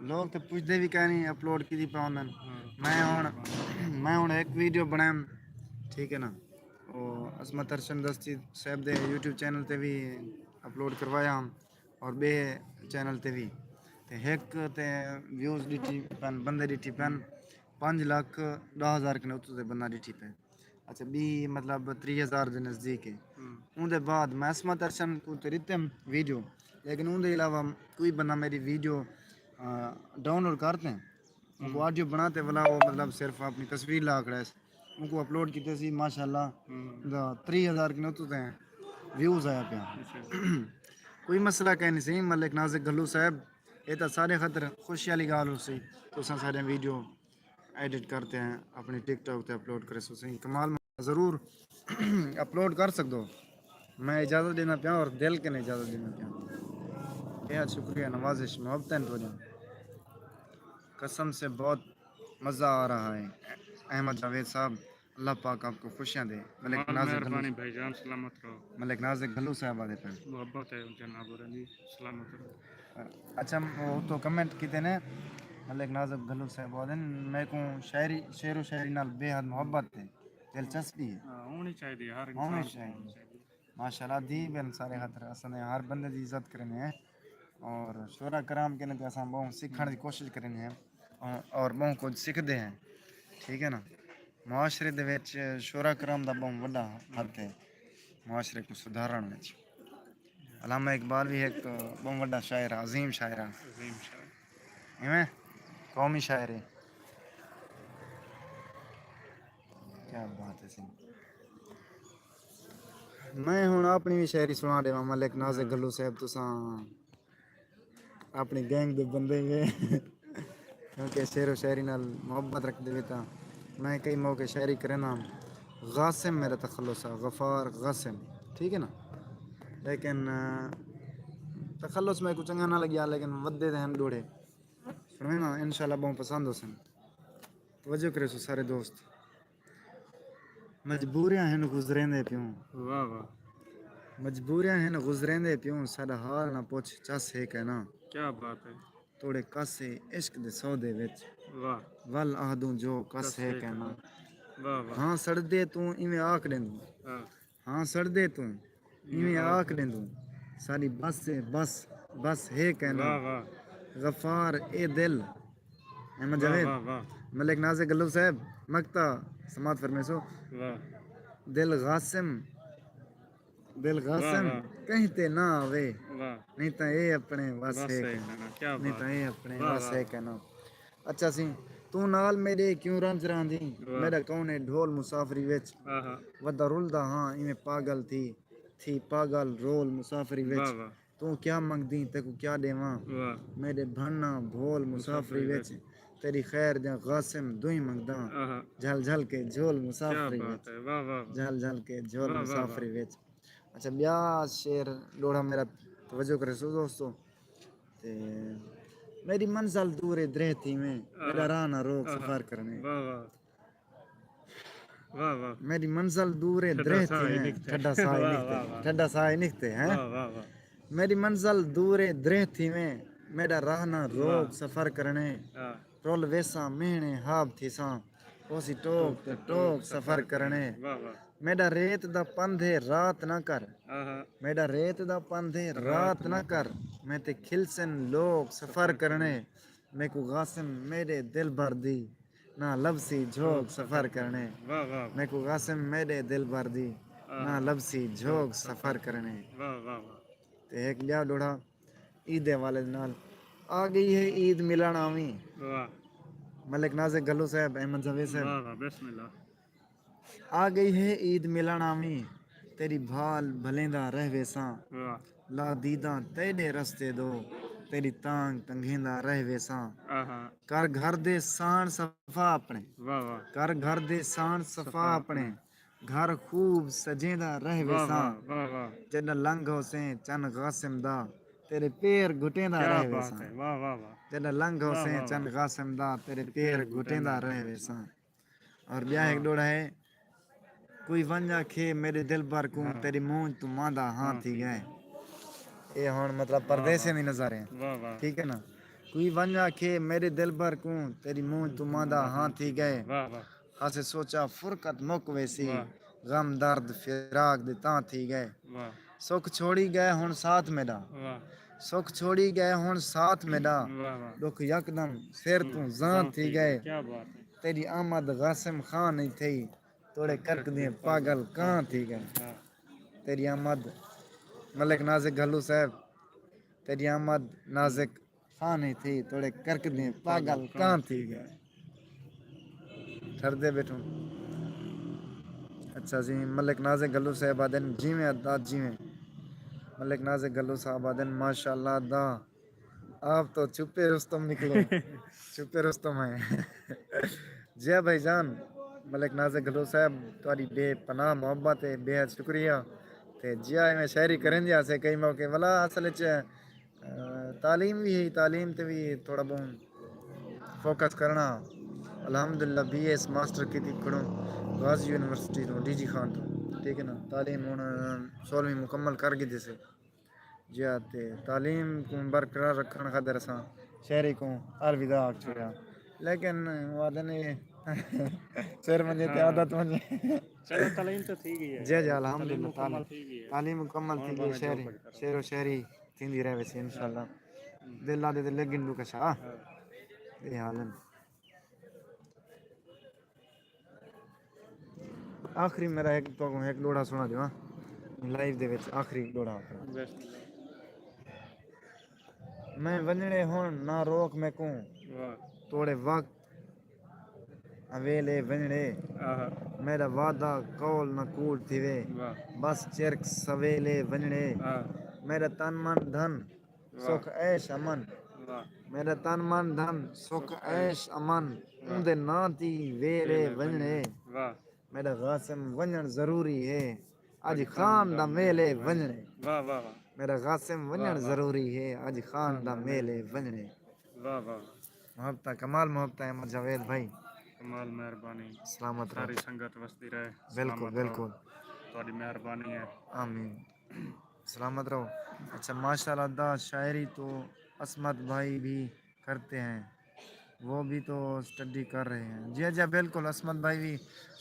لوگ تے پچھدے وی کائنی، اپلوڈ کیتی پوندن۔ میں ہݨ، میں ہݨ ہک ویڈیو بݨائم، ٹھیک ہے نا، او عصمت ارشد دستی صاحب دے یوٹیوب چینل تے وی اپلوڈ کروایا ہم اور ٻئے چینل تے وی۔ تے ہک تے ویوز ݙٹھی پن، بندے ݙٹھی پن، پنج لکھ ݙاہ ہزار کنے اتوں تے بندہ ݙٹھی پئے۔ اچھا، ٻی مطلب تریہہ ہزار دے نزدیک ہے۔ ہوں۔ اوندے بعد میں عصمت ارشد کوں تے ݙتم ویڈیو، لیکن اوندے علاوہ کوئی بندہ میری ویڈیو، آ، ڈاؤنلوڈ کرتے ہیں۔ اونکوں آڈیو بݨا تے ولا او مطلب صرف اپݨی تصویر لا کھڑا ہے۔ اونکوں اپلوڈ کیتے سی، ماشاءاللہ، ہوں۔ دا تریہہ ہزار کنے اتوں تے ویوز آیا پیا۔ اچھا۔ کوئی مسئلہ کائنی سی، ملک نازک گھلو صاحب، اے تاں ساݙے خاطر خوشی والی ڳالھ ہوسی۔ تساں ساݙیاں ویڈیو ایڈٹ کرتے ہیں، اپݨی ٹک ٹاک تے اپلوڈ کریسو سئیں۔ کمال ضرور اپلوڈ کر سڳدو۔ میں اجازت ݙیندا پیاں اور دل کنے اجازت ݙیندا پیاں۔ بے حد شکریہ، نوازش، محبتاں تہاݙیاں۔ قسم سے بہت مزہ آ رہا ہے۔ احمد جاوید صاحب، اللہ پاک آپ کو خوشیاں دے۔ ملک نازک گھلو، مہربانی بھائی جان، سلامت رہو۔ ملک نازک گھلو صاحب آہدے پئے۔ محبت ہے جناب ہوراں دی، سلامت رہو۔ اچھا، او تو کمنٹ کیتے نے، ملک نازک گھلو صاحب آہدن، میکوں شاعری، شعر و شاعری نال بے حد محبت ہے، دلچسپی ہے۔ ہاں، ہونی چاہیدی ہے، ہر انسان کوں ہونی چاہیدی ہے۔ ماشاءاللہ، ادیب ہن سارے خاطر، اساں نے ہر بندے دی عزت کریندے ہیں اور شعراء کرام کنے تے اساں ٻہوں سکھݨ دی کوشش کریندے ہیں اور، اور ٻہوں کجھ سکھدے ہیں، ٹھیک ہے نا۔ معاشرے دے وچ شعراء کرام دا ٻہوں وݙا ہتھ ہے معاشرے کوں سدھارݨ وچ۔ علامہ اقبال بھی ایک بہت بڑا شاعر ہے، عظیم شاعر ہے۔ عظیم شاعر۔ ایویں قومی شاعر ہے۔ کیا بات ہے سنگھ۔ میں ہن اپنی بھی شاعری سنا دیواں، ملک نازک گھلو صاحب، تساں اپنی گینگ دے بندے وے، کیونکہ شعر و شاعری نال محبت رکھدے وے تاں میں کئی موقع شاعری کریندا ہاں۔ غاسم میرا تخلص ہے، غفار غاسم، ٹھیک ہے نا؟ لیکن آ، تخلص میکوں چنگا نہ لگیا، لیکن ودے دے ہن ݙوہڑے، سݨویں نا؟ انشاءاللہ ٻہوں پسند ہوسن۔ توجہ کریسو سارے دوست۔ مجبوریاں ہن گزریندے پیوں۔ واہ واہ۔ مجبوریاں ہن گزریندے پیوں، ساݙا حال نہ پچھ، چس ہے کینا۔ کیا بات ہے۔ توڑے کس ہے عشق دے سودے وچ، واہ۔ ول آہدوں جو کس ہے کینا۔ واہ واہ۔ ہاں سڑدے توں ایویں آکھ ݙیندوں، ہاں۔ ہاں سڑدے توں ایویں آکھ ݙیندوں، ساݙی بس ہے بس، بس ہے کینا۔ واہ واہ۔ غفار اے دل، احمد واہ جاوید، واہ واہ۔ ملک نازک گھلو صاحب، مقطع سماعت فرمیسو۔ واہ۔ دل غاسم، دل غاسم واہ۔ کہیں تے نہ آوے، واہ۔ نہیں تاں اے اپݨے وس بس ہے ہے کینا۔ کینا، کیا نہیں بات تاں ہے۔ اے اپݨے واہ وس واہ۔ ہے کینا۔ اچھا سی، توں نال میݙے کیوں رنج راندی، واہ۔ میݙا کون ہے ڈھول مسافری وچ۔ آہا۔ ودا رلدا ہاں ایویں پاگل تھی، تھی پاگل رول مسافری وچ۔ واہ واہ۔ توں کیا منگدیں، تیکوں کیا ݙیواں؟ واہ۔ میݙے بھن نہ بھول مسافری مسافری وچ، تیݙی خیر دیاں غاسم دوئیں منگداں۔ آہا۔ جھل جھل کے جھول کیا مسافری وچ، بات ہے، واہ واہ۔ جھل جھل کے جھول واہ، واہ، واہ۔ مسافری وچ۔ اچھا، ٻیا شعر ݙوہڑا میرا، توجہ کریسو دوستو۔ تے میݙی منزل دور ہے درہ تھیویں، میݙا راہ نہ روک آہا۔ سفر کرݨے۔ واہ واہ۔ واہ واہ۔ میݙی منزل دور ہے ٹھڈا درہ ساہ ہی تھیویں، نکتے۔ ٹھڈا ساہ ہی واہ، نکتے، واہ، واہ۔ ٹھڈا ساہ ہی نکتے ہیں۔ واہ واہ واہ۔ میݙی منزل دور ہے درہ تھیویں، میݙا راہ نہ روک واہ۔ سفر کرݨے۔ ہاں۔ رل ویساں مہݨے ہاب تھیساں، ہوسی ٹوک تے ٹوک سفر کرݨے۔ واہ واہ۔ میݙا ریت دا پندھ ہے رات نہ کر، آہا۔ میݙا ریت دا پندھ ہے رات نہ کر، میں تے کھلسن لوک سفر کرݨے۔ میکوں غاسم میݙے دلبر دی نہ لبھسی جھوک سفر کرݨے۔ واہ واہ۔ میکوں غاسم میݙے دلبر دی نہ لبھسی جھوک سفر کرݨے۔ واہ واہ واہ۔ تے ہک ٻیا ݙوہڑا عید دے حوالے دے نال، آ ڳئی ہے عید ملݨ آویں۔ واہ۔ ملک نازک گھلو صاحب، احمد جاوید صاحب۔ واہ واہ، بسم اللہ۔ آ ڳئی ہے عید ملݨ آویں، تیݙی بھال بھلیندا رہ ویساں۔ واہ۔ لا دیداں تیݙے رستے دو، تیݙی تانگھ تنگھیندا رہ ویساں۔ آہا۔ کر گھر دے ساݨ صفا اپݨے، واہ واہ۔ کر گھر دے ساݨ صفا اپݨے، گھر خوب سجیندا رہ واہ ویساں۔ واہ، واہ واہ۔ جݙاں لنگھ ہوسیں چن غاسم دا، تیݙے پیر گھٹیندا رہ ویساں۔ کیا بات ہے، واہ واہ واہ۔ جݙاں لنگھ ہوسیں چن غاسم دا، تیݙے پیر گھٹیندا رہ ویساں۔ اور ٻیا ہک ݙوہڑا ہے، کوئی ونڄ آکھے میݙے دلبر کوں، تیݙی مونجھ توں ماندا ہاں تھی ڳئے۔ اے ہݨ مطلب پردیسیں دی نظر ہے۔ واہ واہ۔ ٹھیک ہے نا؟ کوئی ونڄ آکھے میݙے دلبر کوں، تیݙی مونجھ توں ماندا ہاں تھی ڳئے۔ واہ واہ۔ ہاسے سوچا فرقت مک ویسی، واہ۔ غم درد فراق دے تاں تھی ڳئے۔ واہ۔ سکھ چھوڑی ڳئے ہݨ ساتھ میݙا، واہ۔ سکھ چھوڑی ڳئے ہݨ ساتھ میݙا، واہ واہ۔ ݙکھ یکدم سر توں زاں تھی ڳئے۔ کیا بات ہے۔ تیݙی آمد غاسم خاں نہیں تھئی، توڑے کرکدیں پاگل کاں تھی ڳئے۔ ہاں۔ تیݙی آمد ملک نازک گھلو صاحب، تیݙی آمد نازک خاں نہیں تھی، توڑے کرکدیں پاگل کاں تھی ڳئے۔ ٹھردے ٻیٹھوں۔ اچھا جی، ملک نازک گھلو صاحب آہدن، جیویں ادا جیویں۔ ملک نازک گھلو صاحب آہدن، ماشاءاللہ ادا آپ تو چھپے رستم نکلو۔ چھپے رستم ہے۔ جی بھائی جان، ملک نازک گھلو صاحب، تہاݙی بے پناہ محبت ہے، بے حد شکریہ۔ تے جی ایویں شاعری کریندے ہاسے کئی موقع، ولا اصل وچ، آ، تعلیم وی ہے، تعلیم تے وی تھوڑا بہت فوکس کرݨا۔ الحمدللہ بی ایس ماسٹر کیتی کھڑوں غازی یونیورسٹی توں، ڈی جی خان توں، ٹھیک ہے نا۔ تعلیم ہݨ سولہویں مکمل کر گھدی سے۔ جی ہاں، تے تعلیم کوں برقرار رکھݨ خاطر اساں شاعری کوں الوداع آکھ چھوڑیا۔ لیکن وعدے نے سر منجے تے عادت منجے۔ چلو، تعلیم تو تھی ڳئی ہے۔ جی جی، الحمدللہ، مکمل تھی ڳئی ہے۔ تعلیم مکمل تھی ڳئی، شاعری، شعر و شاعری تھیندی رہے ویسی انشاءاللہ۔ دل آ دے تے لگن ݙو کشا۔ اے حال ہے۔ آخری میرا ہک، تہاکوں ہک ݙوہڑا سݨا ݙیواں۔ لائیو دے وچ آخری ݙوہڑا آکھݨا۔ میں ونڄݨے ہݨ، نہ روک میکوں، توڑے وقت اویلے ونڄݨے۔ میݙا وعدہ قول نہ کوڑ تھیوے، بس چرک سویلے ونڄݨے۔ میݙا تن من دھن سکھ عیش امن، میݙا تن من دھن سکھ عیش امن، اوندے ناں تی ویلے ونڄݨے۔ میݙا قاسم ونڄݨ ضروری ہے، اڄ خان دا میلے ونڄݨے۔ میݙا قاسم ونڄݨ ضروری ہے، اڄ خان دا میلے ونڄݨے۔ واہ واہ۔ محبتاں، کمال محبتاں احمد جاوید بھائی۔ کمال مہربانی۔ سلامت رہو۔ ساری سنگت وسدی رہے۔ بالکل، سلامت رہو۔ بالکل۔ تہاݙی مہربانی ہے۔ آمین۔ سلامت رہو۔ اچھا، ماشاءاللہ دا شاعری تو عصمت بھائی بھی کرتے ہیں، وہ بھی تو اسٹڈی کر رہے ہیں۔ جی، جی، بالکل، عصمت بھائی بھی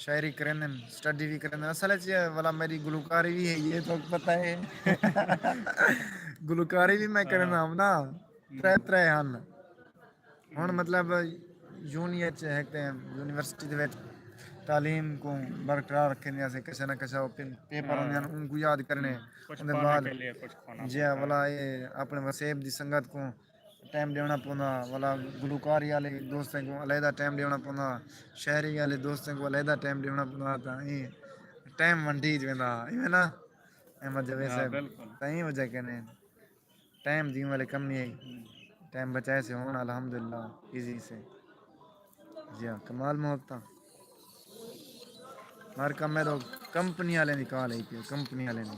شاعری کریندن، اسٹڈی بھی کریندن۔ اصل وچ والا میری گلوکاری بھی ہے، یہ تو پتہ ہے۔ گلوکاری بھی میں کریندا ہم نا، ترے ترے ہن۔ ہݨ مطلب یونی اچ ہک تے یونیورسٹی دے وچ تعلیم کوں برقرار رکھݨ واسطے کسے نہ کسے او پن-، پیپر ہوندے ہن، اوں کوں یاد کرݨے۔ اوندے بعد جی والا اے اپݨے وسیب دی سنگت کوں ٹائم ݙیوݨا پوندا، والا گلوکاری والے دوستیں کوں علیحدہ ٹائم ݙیوݨا پوندا، شاعری والے دوستیں کوں علیحدہ ٹائم ݙیوݨا پوندا، تاں ایں ٹائم ونڈیج ویندا، ایویں نا؟ احمد جاوید صاحب، تاں ایں وجہ کنے۔ ٹائم دی والے کم نہیں آئی۔ ٹائم بچائے سے ہون الحمدللہ ایزی سے۔ جی ہاں، کمال محبتاں۔ مار کم ہے تو کمپنی والے دی کال آئی پئی، کمپنی والے دی۔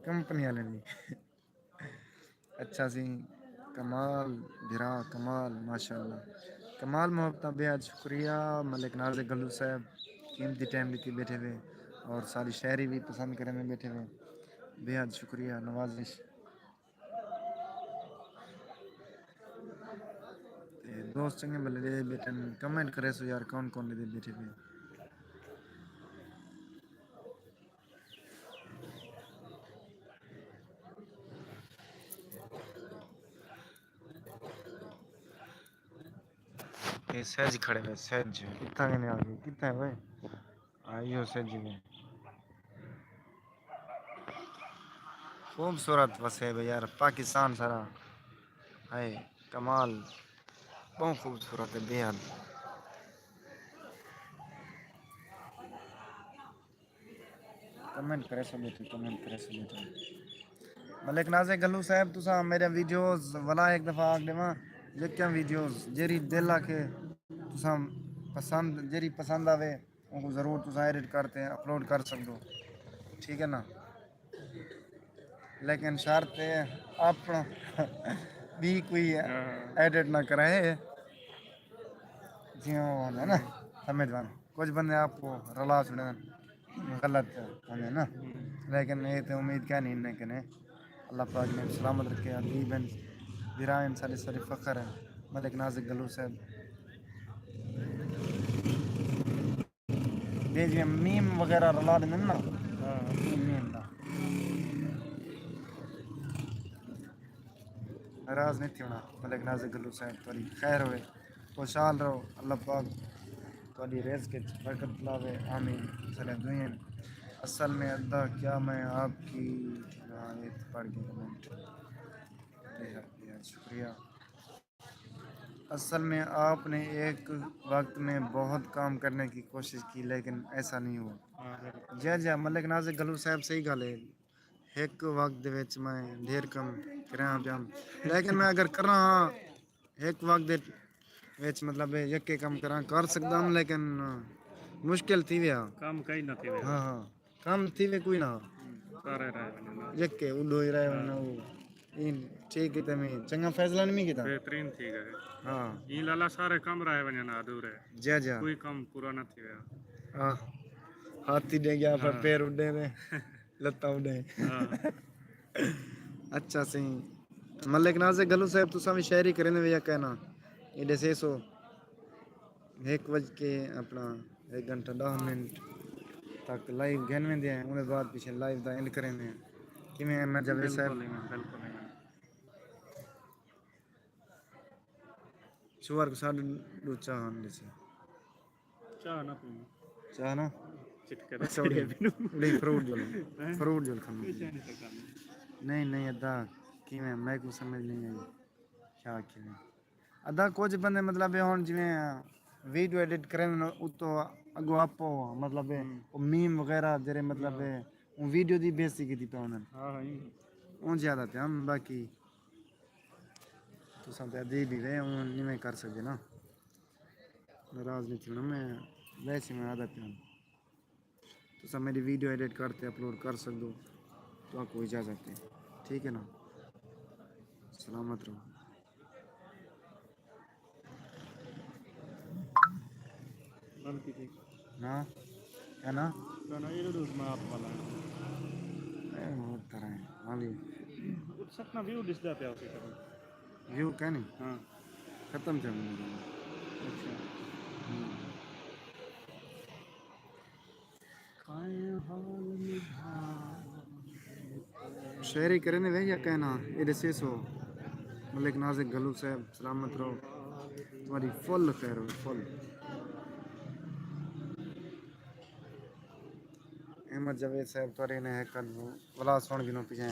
کمپنی والے دی۔ اچھا سی، کمال بھرا، کمال، ماشاءاللہ۔ کمال محبتاں، بے حد شکریہ ملک ناز گلو صاحب، قیمتی ٹائم ݙتی بیٹھے وے اور ساری شاعری بھی پسند کرے میں بیٹھے وے۔ بے حد شکریہ، نوازش۔ تے دوست چنڳے بھلے ݙیہدے ٻیٹھن، کمنٹ کریسو یار، کون کون ݙیہدے ٻیٹھے پئے۔ اے سیج کھڑے ہوئے، سیج۔ کتھاں کنے آ ڳئے؟ کتھاں ہے اوئے؟ آئیو سجی میں۔ خوبصورت وسیب ہے یار، پاکستان سارا۔ ہائے کمال، بہت خوبصورت ہے، بے حد۔ کمنٹ کریسو ٻیٹھے، کمنٹ کریسو ٻیٹھے۔ ملک ناز گلو صاحب، تساں میرے ویڈیوز ولا ایک دفعہ آکھ ݙیواں، یکیاں ویڈیوز جیڑھی دل آکھے، تساں پسند، جیڑھی پسند آوے، اونکوں ضرور تساں ایڈٹ کر تے اپلوڈ کر سڳدو، ٹھیک ہے نا؟ لیکن شرط ہے اپݨا ٻئی کوئی ایڈٹ نہ کرائے، جیویں او ہوندے نا، سمجھ ون۔ کجھ بندے آپ کوں رلا چھوڑیندن، غلط ہوندے نا، لیکن اے تے امید کائنی انہیں کنے۔ اللہ پاک نے سلامت رکھے، ادیب ہن، بھرا ہن، ساݙے سارے فخر ہن۔ ملک ناز گلو صاحب دے جیویں میم وغیرہ رلا ݙیندن نا، ہاں۔ میم، میم دا۔ ناراض نہیں تھیوݨا۔ ملک ناز گلو صاحب تہاݙی خیر ہوئے، خوشحال رہو، اللہ پاک تہاݙی رزق وچ برکت لاوے، آمین۔ ساݙیاں دعائیں۔ اصل میں ادا کیا میں آپ کی، ہاں، یہ تو پڑھ گئے کمنٹ۔ بے حد، بے حد شکریہ۔ اصل میں آپ نے ایک وقت میں بہت کام کرنے کی کوشش کی، لیکن ایسا نہیں ہوا۔ ہاں، بالکل۔ جی، جی، ملک ناز گلو صاحب صحیح ڳالھ ہے۔ ہک وقت دے وچ میں ڈھیر کم کریاں پیاں، لیکن میں اگر کراں ہاں، ہک وقت دے وچ مطلب یکے کم کراں، کر سڳدا ہاں، لیکن مشکل تھی ویا۔ کم کئی نہ تھی ویا۔ ہاں، ہاں۔ کم تھیوے کوئی نہ۔ ہوں، سارے رہ ونڄن۔ یکے اݙو ہی رہ ونڄن۔ ہاں۔ او این ٹھیک ہے، تے میں چنڳا فیصلہ نہیں کیتا۔ بہترین تھی ڳئے۔ ہاں۔ این لالا سارے کم رہ ونڄن ادھورے۔ جی، جی۔ کوئی کم پورا نہ تھیویا۔ ہاں۔ ہاتھی ݙے ڳیا، پر ہاں۔ پیر اݙے نے، لتاں اݙے۔ ہاں۔ اچھا سئیں۔ ملک ناز گلو صاحب، تساں وی شاعری کریندے وے یا کائنا؟ اے ݙسیسو۔ ہک وڄ کے اپݨا ہک گھنٹہ ݙاہ منٹ تک لائیو گھن ویندے ہیں، اوندے بعد پچھے لائیو دا اینڈ کریندے ہیں۔ کیویں احمد جاوید صاحب؟ بالکل ایویں، بالکل ایویں۔ شوہر کوں ساݙ ݙو چاہ آن ݙیسی۔ چاہ نہ پیوں۔ چاہ نہ؟ اچھا، اڑے، اڑے فروٹ جل، فروٹ جل کھانا۔ نہیں، نہیں، ادا کیویں؟ میکوں سمجھ نہیں آئی۔ کیا کیویں؟ ادا کچھ بندے، مطلب، ہن جویں ویڈیو ایڈٹ کرن، اتو اگو آپ، مطلب، ہوں۔ او میم وغیرہ جڑے، مطلب، ہاں۔ اون ویڈیو دی بےعزتی کیتی پئے ہن۔ ہاں، ہاں۔ اون زیادہ پیا، باقی تساں تے ادیب ہی وے، اون نہیں میں کر سکدے نا۔ ناراض نہیں تھیوݨا، میں ویسے میں آہدا پیاں۔ تساں میری ویڈیو ایڈٹ کر تے اپلوڈ کر سکدو، تہاکوں اجازت ہے، ٹھیک ہے نا؟ سلامت رہو۔ بند کیتی۔ نا، ہے نا؟ نہ، نہ، یہ تو میں آپ والا ہے۔ اے، بہت طرح ہے۔ ہاں جی۔ اتھاں ویو ݙسدا پیا ہوسی کبھی۔ ویو کائنی؟ ہاں۔ ختم تھیا مینوں۔ اچھا۔ ہوں۔ شاعری کرے نے وے یا کہنا، اے ݙسیسو۔ ملک نازک گھلو صاحب، سلامت رہو۔ تہاݙی فل خیر ہووے، فل۔ احمد جاوید صاحب، تہاݙے نے ہک ولا سݨ گھنوں پچھے،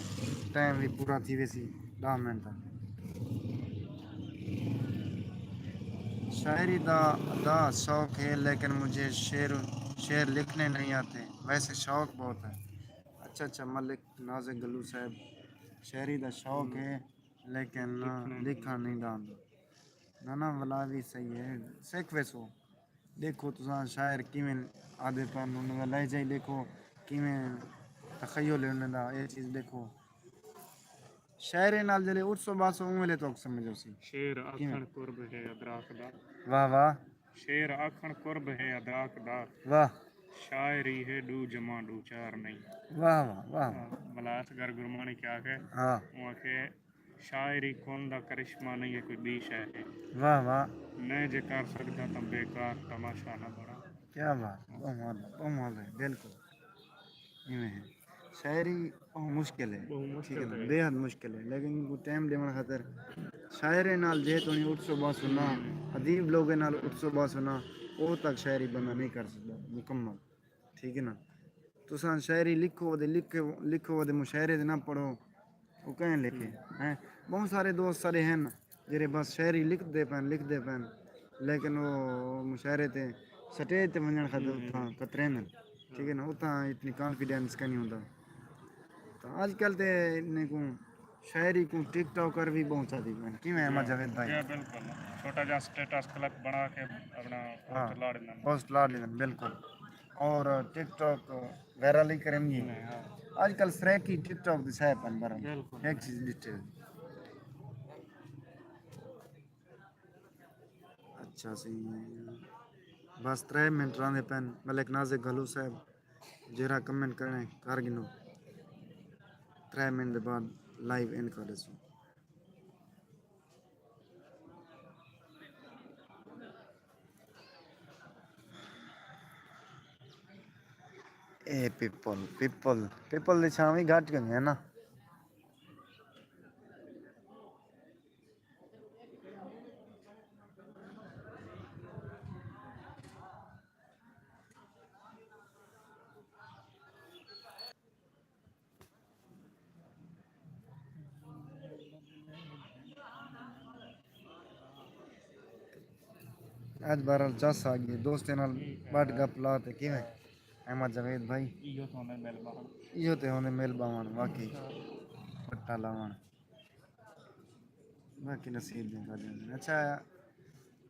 ٹائم وی پورا تھی ویسی، ݙاہ منٹ دا۔ شاعری دا ادا شوق ہے، لیکن مجھے شعر، شعر لکھنے نہیں آتے، ویسے شوق بہت ہے۔ اچھا، اچھا، ملک نازک گھلو صاحب، شاعری دا شوق ہے، لیکن لکھݨ نہیں آندا۔ نہ، نہ، ولا وی صحیح ہے، سکھ ویسو۔ ݙیکھو تساں شاعر کیویں آہدے پن، انہاں دا لہجہ ہی ݙیکھو، کیویں تخیل ہے انہاں دا، اے چیز ݙیکھو۔ شاعریں نال جیلے اٹھسو ٻہسو، اوں ویلے تہاکوں سمجھ آسی۔ شعر کیویں؟ آکھݨ قرب ہے ادراک دا۔ واہ واہ۔ شعر آکھݨ قرب ہے ادراک دا۔ واہ۔ شاعری ہے ݙو جمع ݙو چار نہیں۔ واہ واہ، واہ واہ۔ ہاں، ملا اصغر گرماݨی کیا آکھے؟ ہاں۔ اوں آکھے، شاعری کن دا کرشمہ نہیں ہے، کوئی ٻی شے ہے۔ واہ واہ۔ میں جے کر سڳداں تاں بیکار تماشا نہ بݨاں۔ کیا بات، ٻہوں والا، ٻہوں والا ہے، بالکل ایویں ہے۔ شاعری ٻہوں مشکل ہے، ٻہوں مشکل ٹھیک ہے نا؟ ہے۔ بے حد مشکل ہے، لیکن کوں ٹائم ݙیوݨ خاطر شاعریں نال جے توڑیں اٹھسو ٻہسو نا، ہوں۔ ادیب لوگیں نال اٹھسو ٻہسو نا، او تک شاعری بندہ نہیں کر سڳدا مکمل۔ ٹھیک ہے نا؟ تساں شاعری لکھو تے لکھو، لکھو تے مشاعرے تے نہ پڑھو، او کہیں لکھے؟ ہوں۔ ہیں؟ ٻہوں سارے دوست ساݙے ہن جیڑھے بس شاعری لکھدے پئن، لکھدے پئن، لیکن او مشاعرے تے، سٹیج تے ونڄݨ خاطر ہوں۔ اتھاں کتریندن۔ ٹھیک ہے نا؟ اتھاں اتنی کانفیڈنس کائنی ہوندا۔ تاں اڄ کل تے انہیں کوں، شاعری کوں ٹک ٹاکر وی ٻہوں چاہندے پئن۔ کیویں احمد جاوید بھائی؟ جی، بالکل۔ چھوٹا جیہا سٹیٹس کلک بݨا کے اپݨا پوسٹ، ہاں، لا ݙیندن۔ پوسٹ لا ݙیندن، بالکل۔ اور ٹک ٹاک وائرل ہی کرن گی۔ ہاں۔ اڄ کل سرائیکی ٹک ٹاک دے سائے پن برن۔ بالکل۔ ہک چیز ݙٹھے۔ اچھا سی۔ بس ترے منٹ رہندے پئن۔ ملک نازک گھلو صاحب، جیڑھا کمنٹ کرݨے کر گھنو۔ ترے منٹ دے بعد لائیو اینڈ کر ݙیسوں۔ اے پیپل، پیپل، پیپل دی چھاں وی گھٹ کنی ہے نا۔ اڄ بہرحال چس آ ڳئی، دوستیں نال ٻڈھ گپ لا تے کیویں؟ احمد جاوید بھائی۔ ایہو تے ہوندے مل ٻاہوݨ۔ ایہو تے ہوندے مل ٻاہوݨ، واقعی۔ پٹا لاوݨ۔ باقی نصیب دیاں ڳالھیں ہوندین۔ اچھا،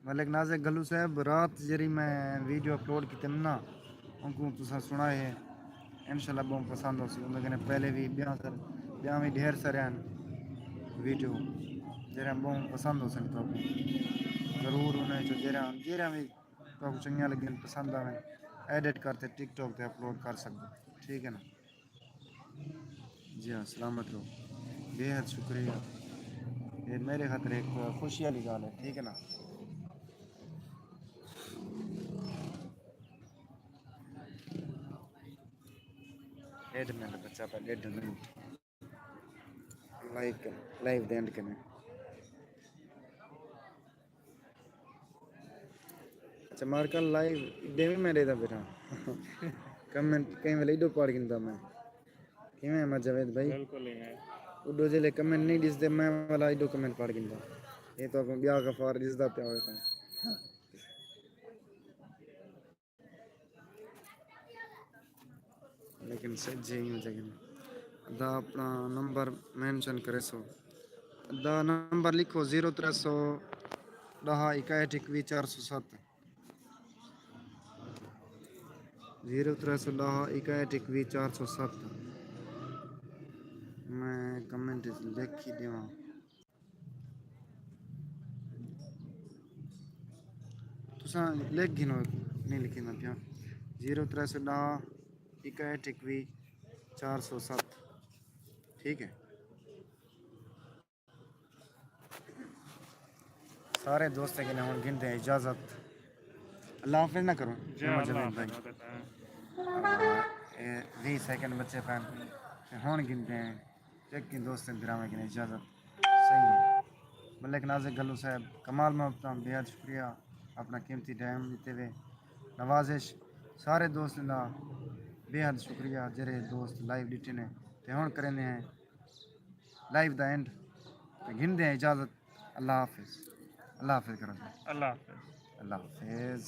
ملک نازک گھلو صاحب، رات جیڑھی میں ویڈیو اپلوڈ کیتم نا، اونکوں تساں سݨائے ہے، انشاءاللہ ٻہوں پسند ہوسی۔ اوندے کنے پہلے وی ٻیاں سر، ٻیاں وی ڈھیر سارے ہن ویڈیو جیڑھیاں ٻہوں پسند ہوسن تہاکوں۔ ضرور انہیں چوں جیڑھیاں، جیڑھیاں وی تہاکوں چنڳیاں لڳن، پسند آون، ایڈٹ کر تے ٹک ٹاک تے اپلوڈ کر سڳدو۔ ٹھیک ہے نا؟ جی ہاں، سلامت رہو۔ بے حد شکریہ۔ اے میرے خاطر ہک خوشی والی ڳالھ ہے، ٹھیک ہے نا؟ ݙیڈھ منٹ بچا پیا، ݙیڈھ منٹ۔ لائیو کر، لائیو دے اینڈ کرنے۔ اچھا، مارکا لائیو ݙیویں میں ݙیہدا ٻیٹھاں۔ کمنٹ کہیں ویلے ایڈو پڑھ گھندا میں۔ کیویں احمد جاوید بھائی؟ بالکل ہی ہے۔ اڈو جیلے کمنٹ نہیں ڈسدے، میں والا ایڈو کمنٹ پڑھ گھندا۔ یہ تو اگوں بیا غفار ڈسدا پیا ہوئے تاں۔ لیکن سجے ہی ہو جگہ۔ ادا اپنا نمبر مینشن کرے سو۔ ادا نمبر لکھو، زیرو ترے سو ݙاہ اکاہٹھ اکوی چار سو ست۔ زیرو ترے سو ݙاہ اکاہٹھ اکوی چار سو ست۔ میں کمنٹ لکھ ہی ݙیواں۔ تساں لکھ گھنو، نہیں لکھیندا پیا۔ زیرو ترے سو ݙاہ اکاہٹھ اکوی چار سو ست۔ ٹھیک ہے۔ سارے دوستیں کنے ہن گھندے ہیں اجازت۔ اللہ حافظ نہ کرو۔ جی، محمد اللہ جاوید بھائی۔ حافظ۔ اے ویہہ سیکنڈ بچے پین۔ تے ہن گھندے ہیں۔ چیک کن دوستیں بھراویں کنے اجازت۔ صحیح ہے۔ ملک نازک گلو صاحب، کمال محبتاں، بے حد شکریہ اپنا قیمتی ٹائم ݙتے وے۔ نوازش سارے دوستیں دا بے حد شکریہ جیڑھے دوست لائیو ݙٹھے نے۔ تے ہن کریندے ہیں لائیو دا اینڈ تے گھندے ہیں اجازت۔ اللہ حافظ۔ اللہ حافظ کرو جی۔ اللہ حافظ۔ اللہ حافظ۔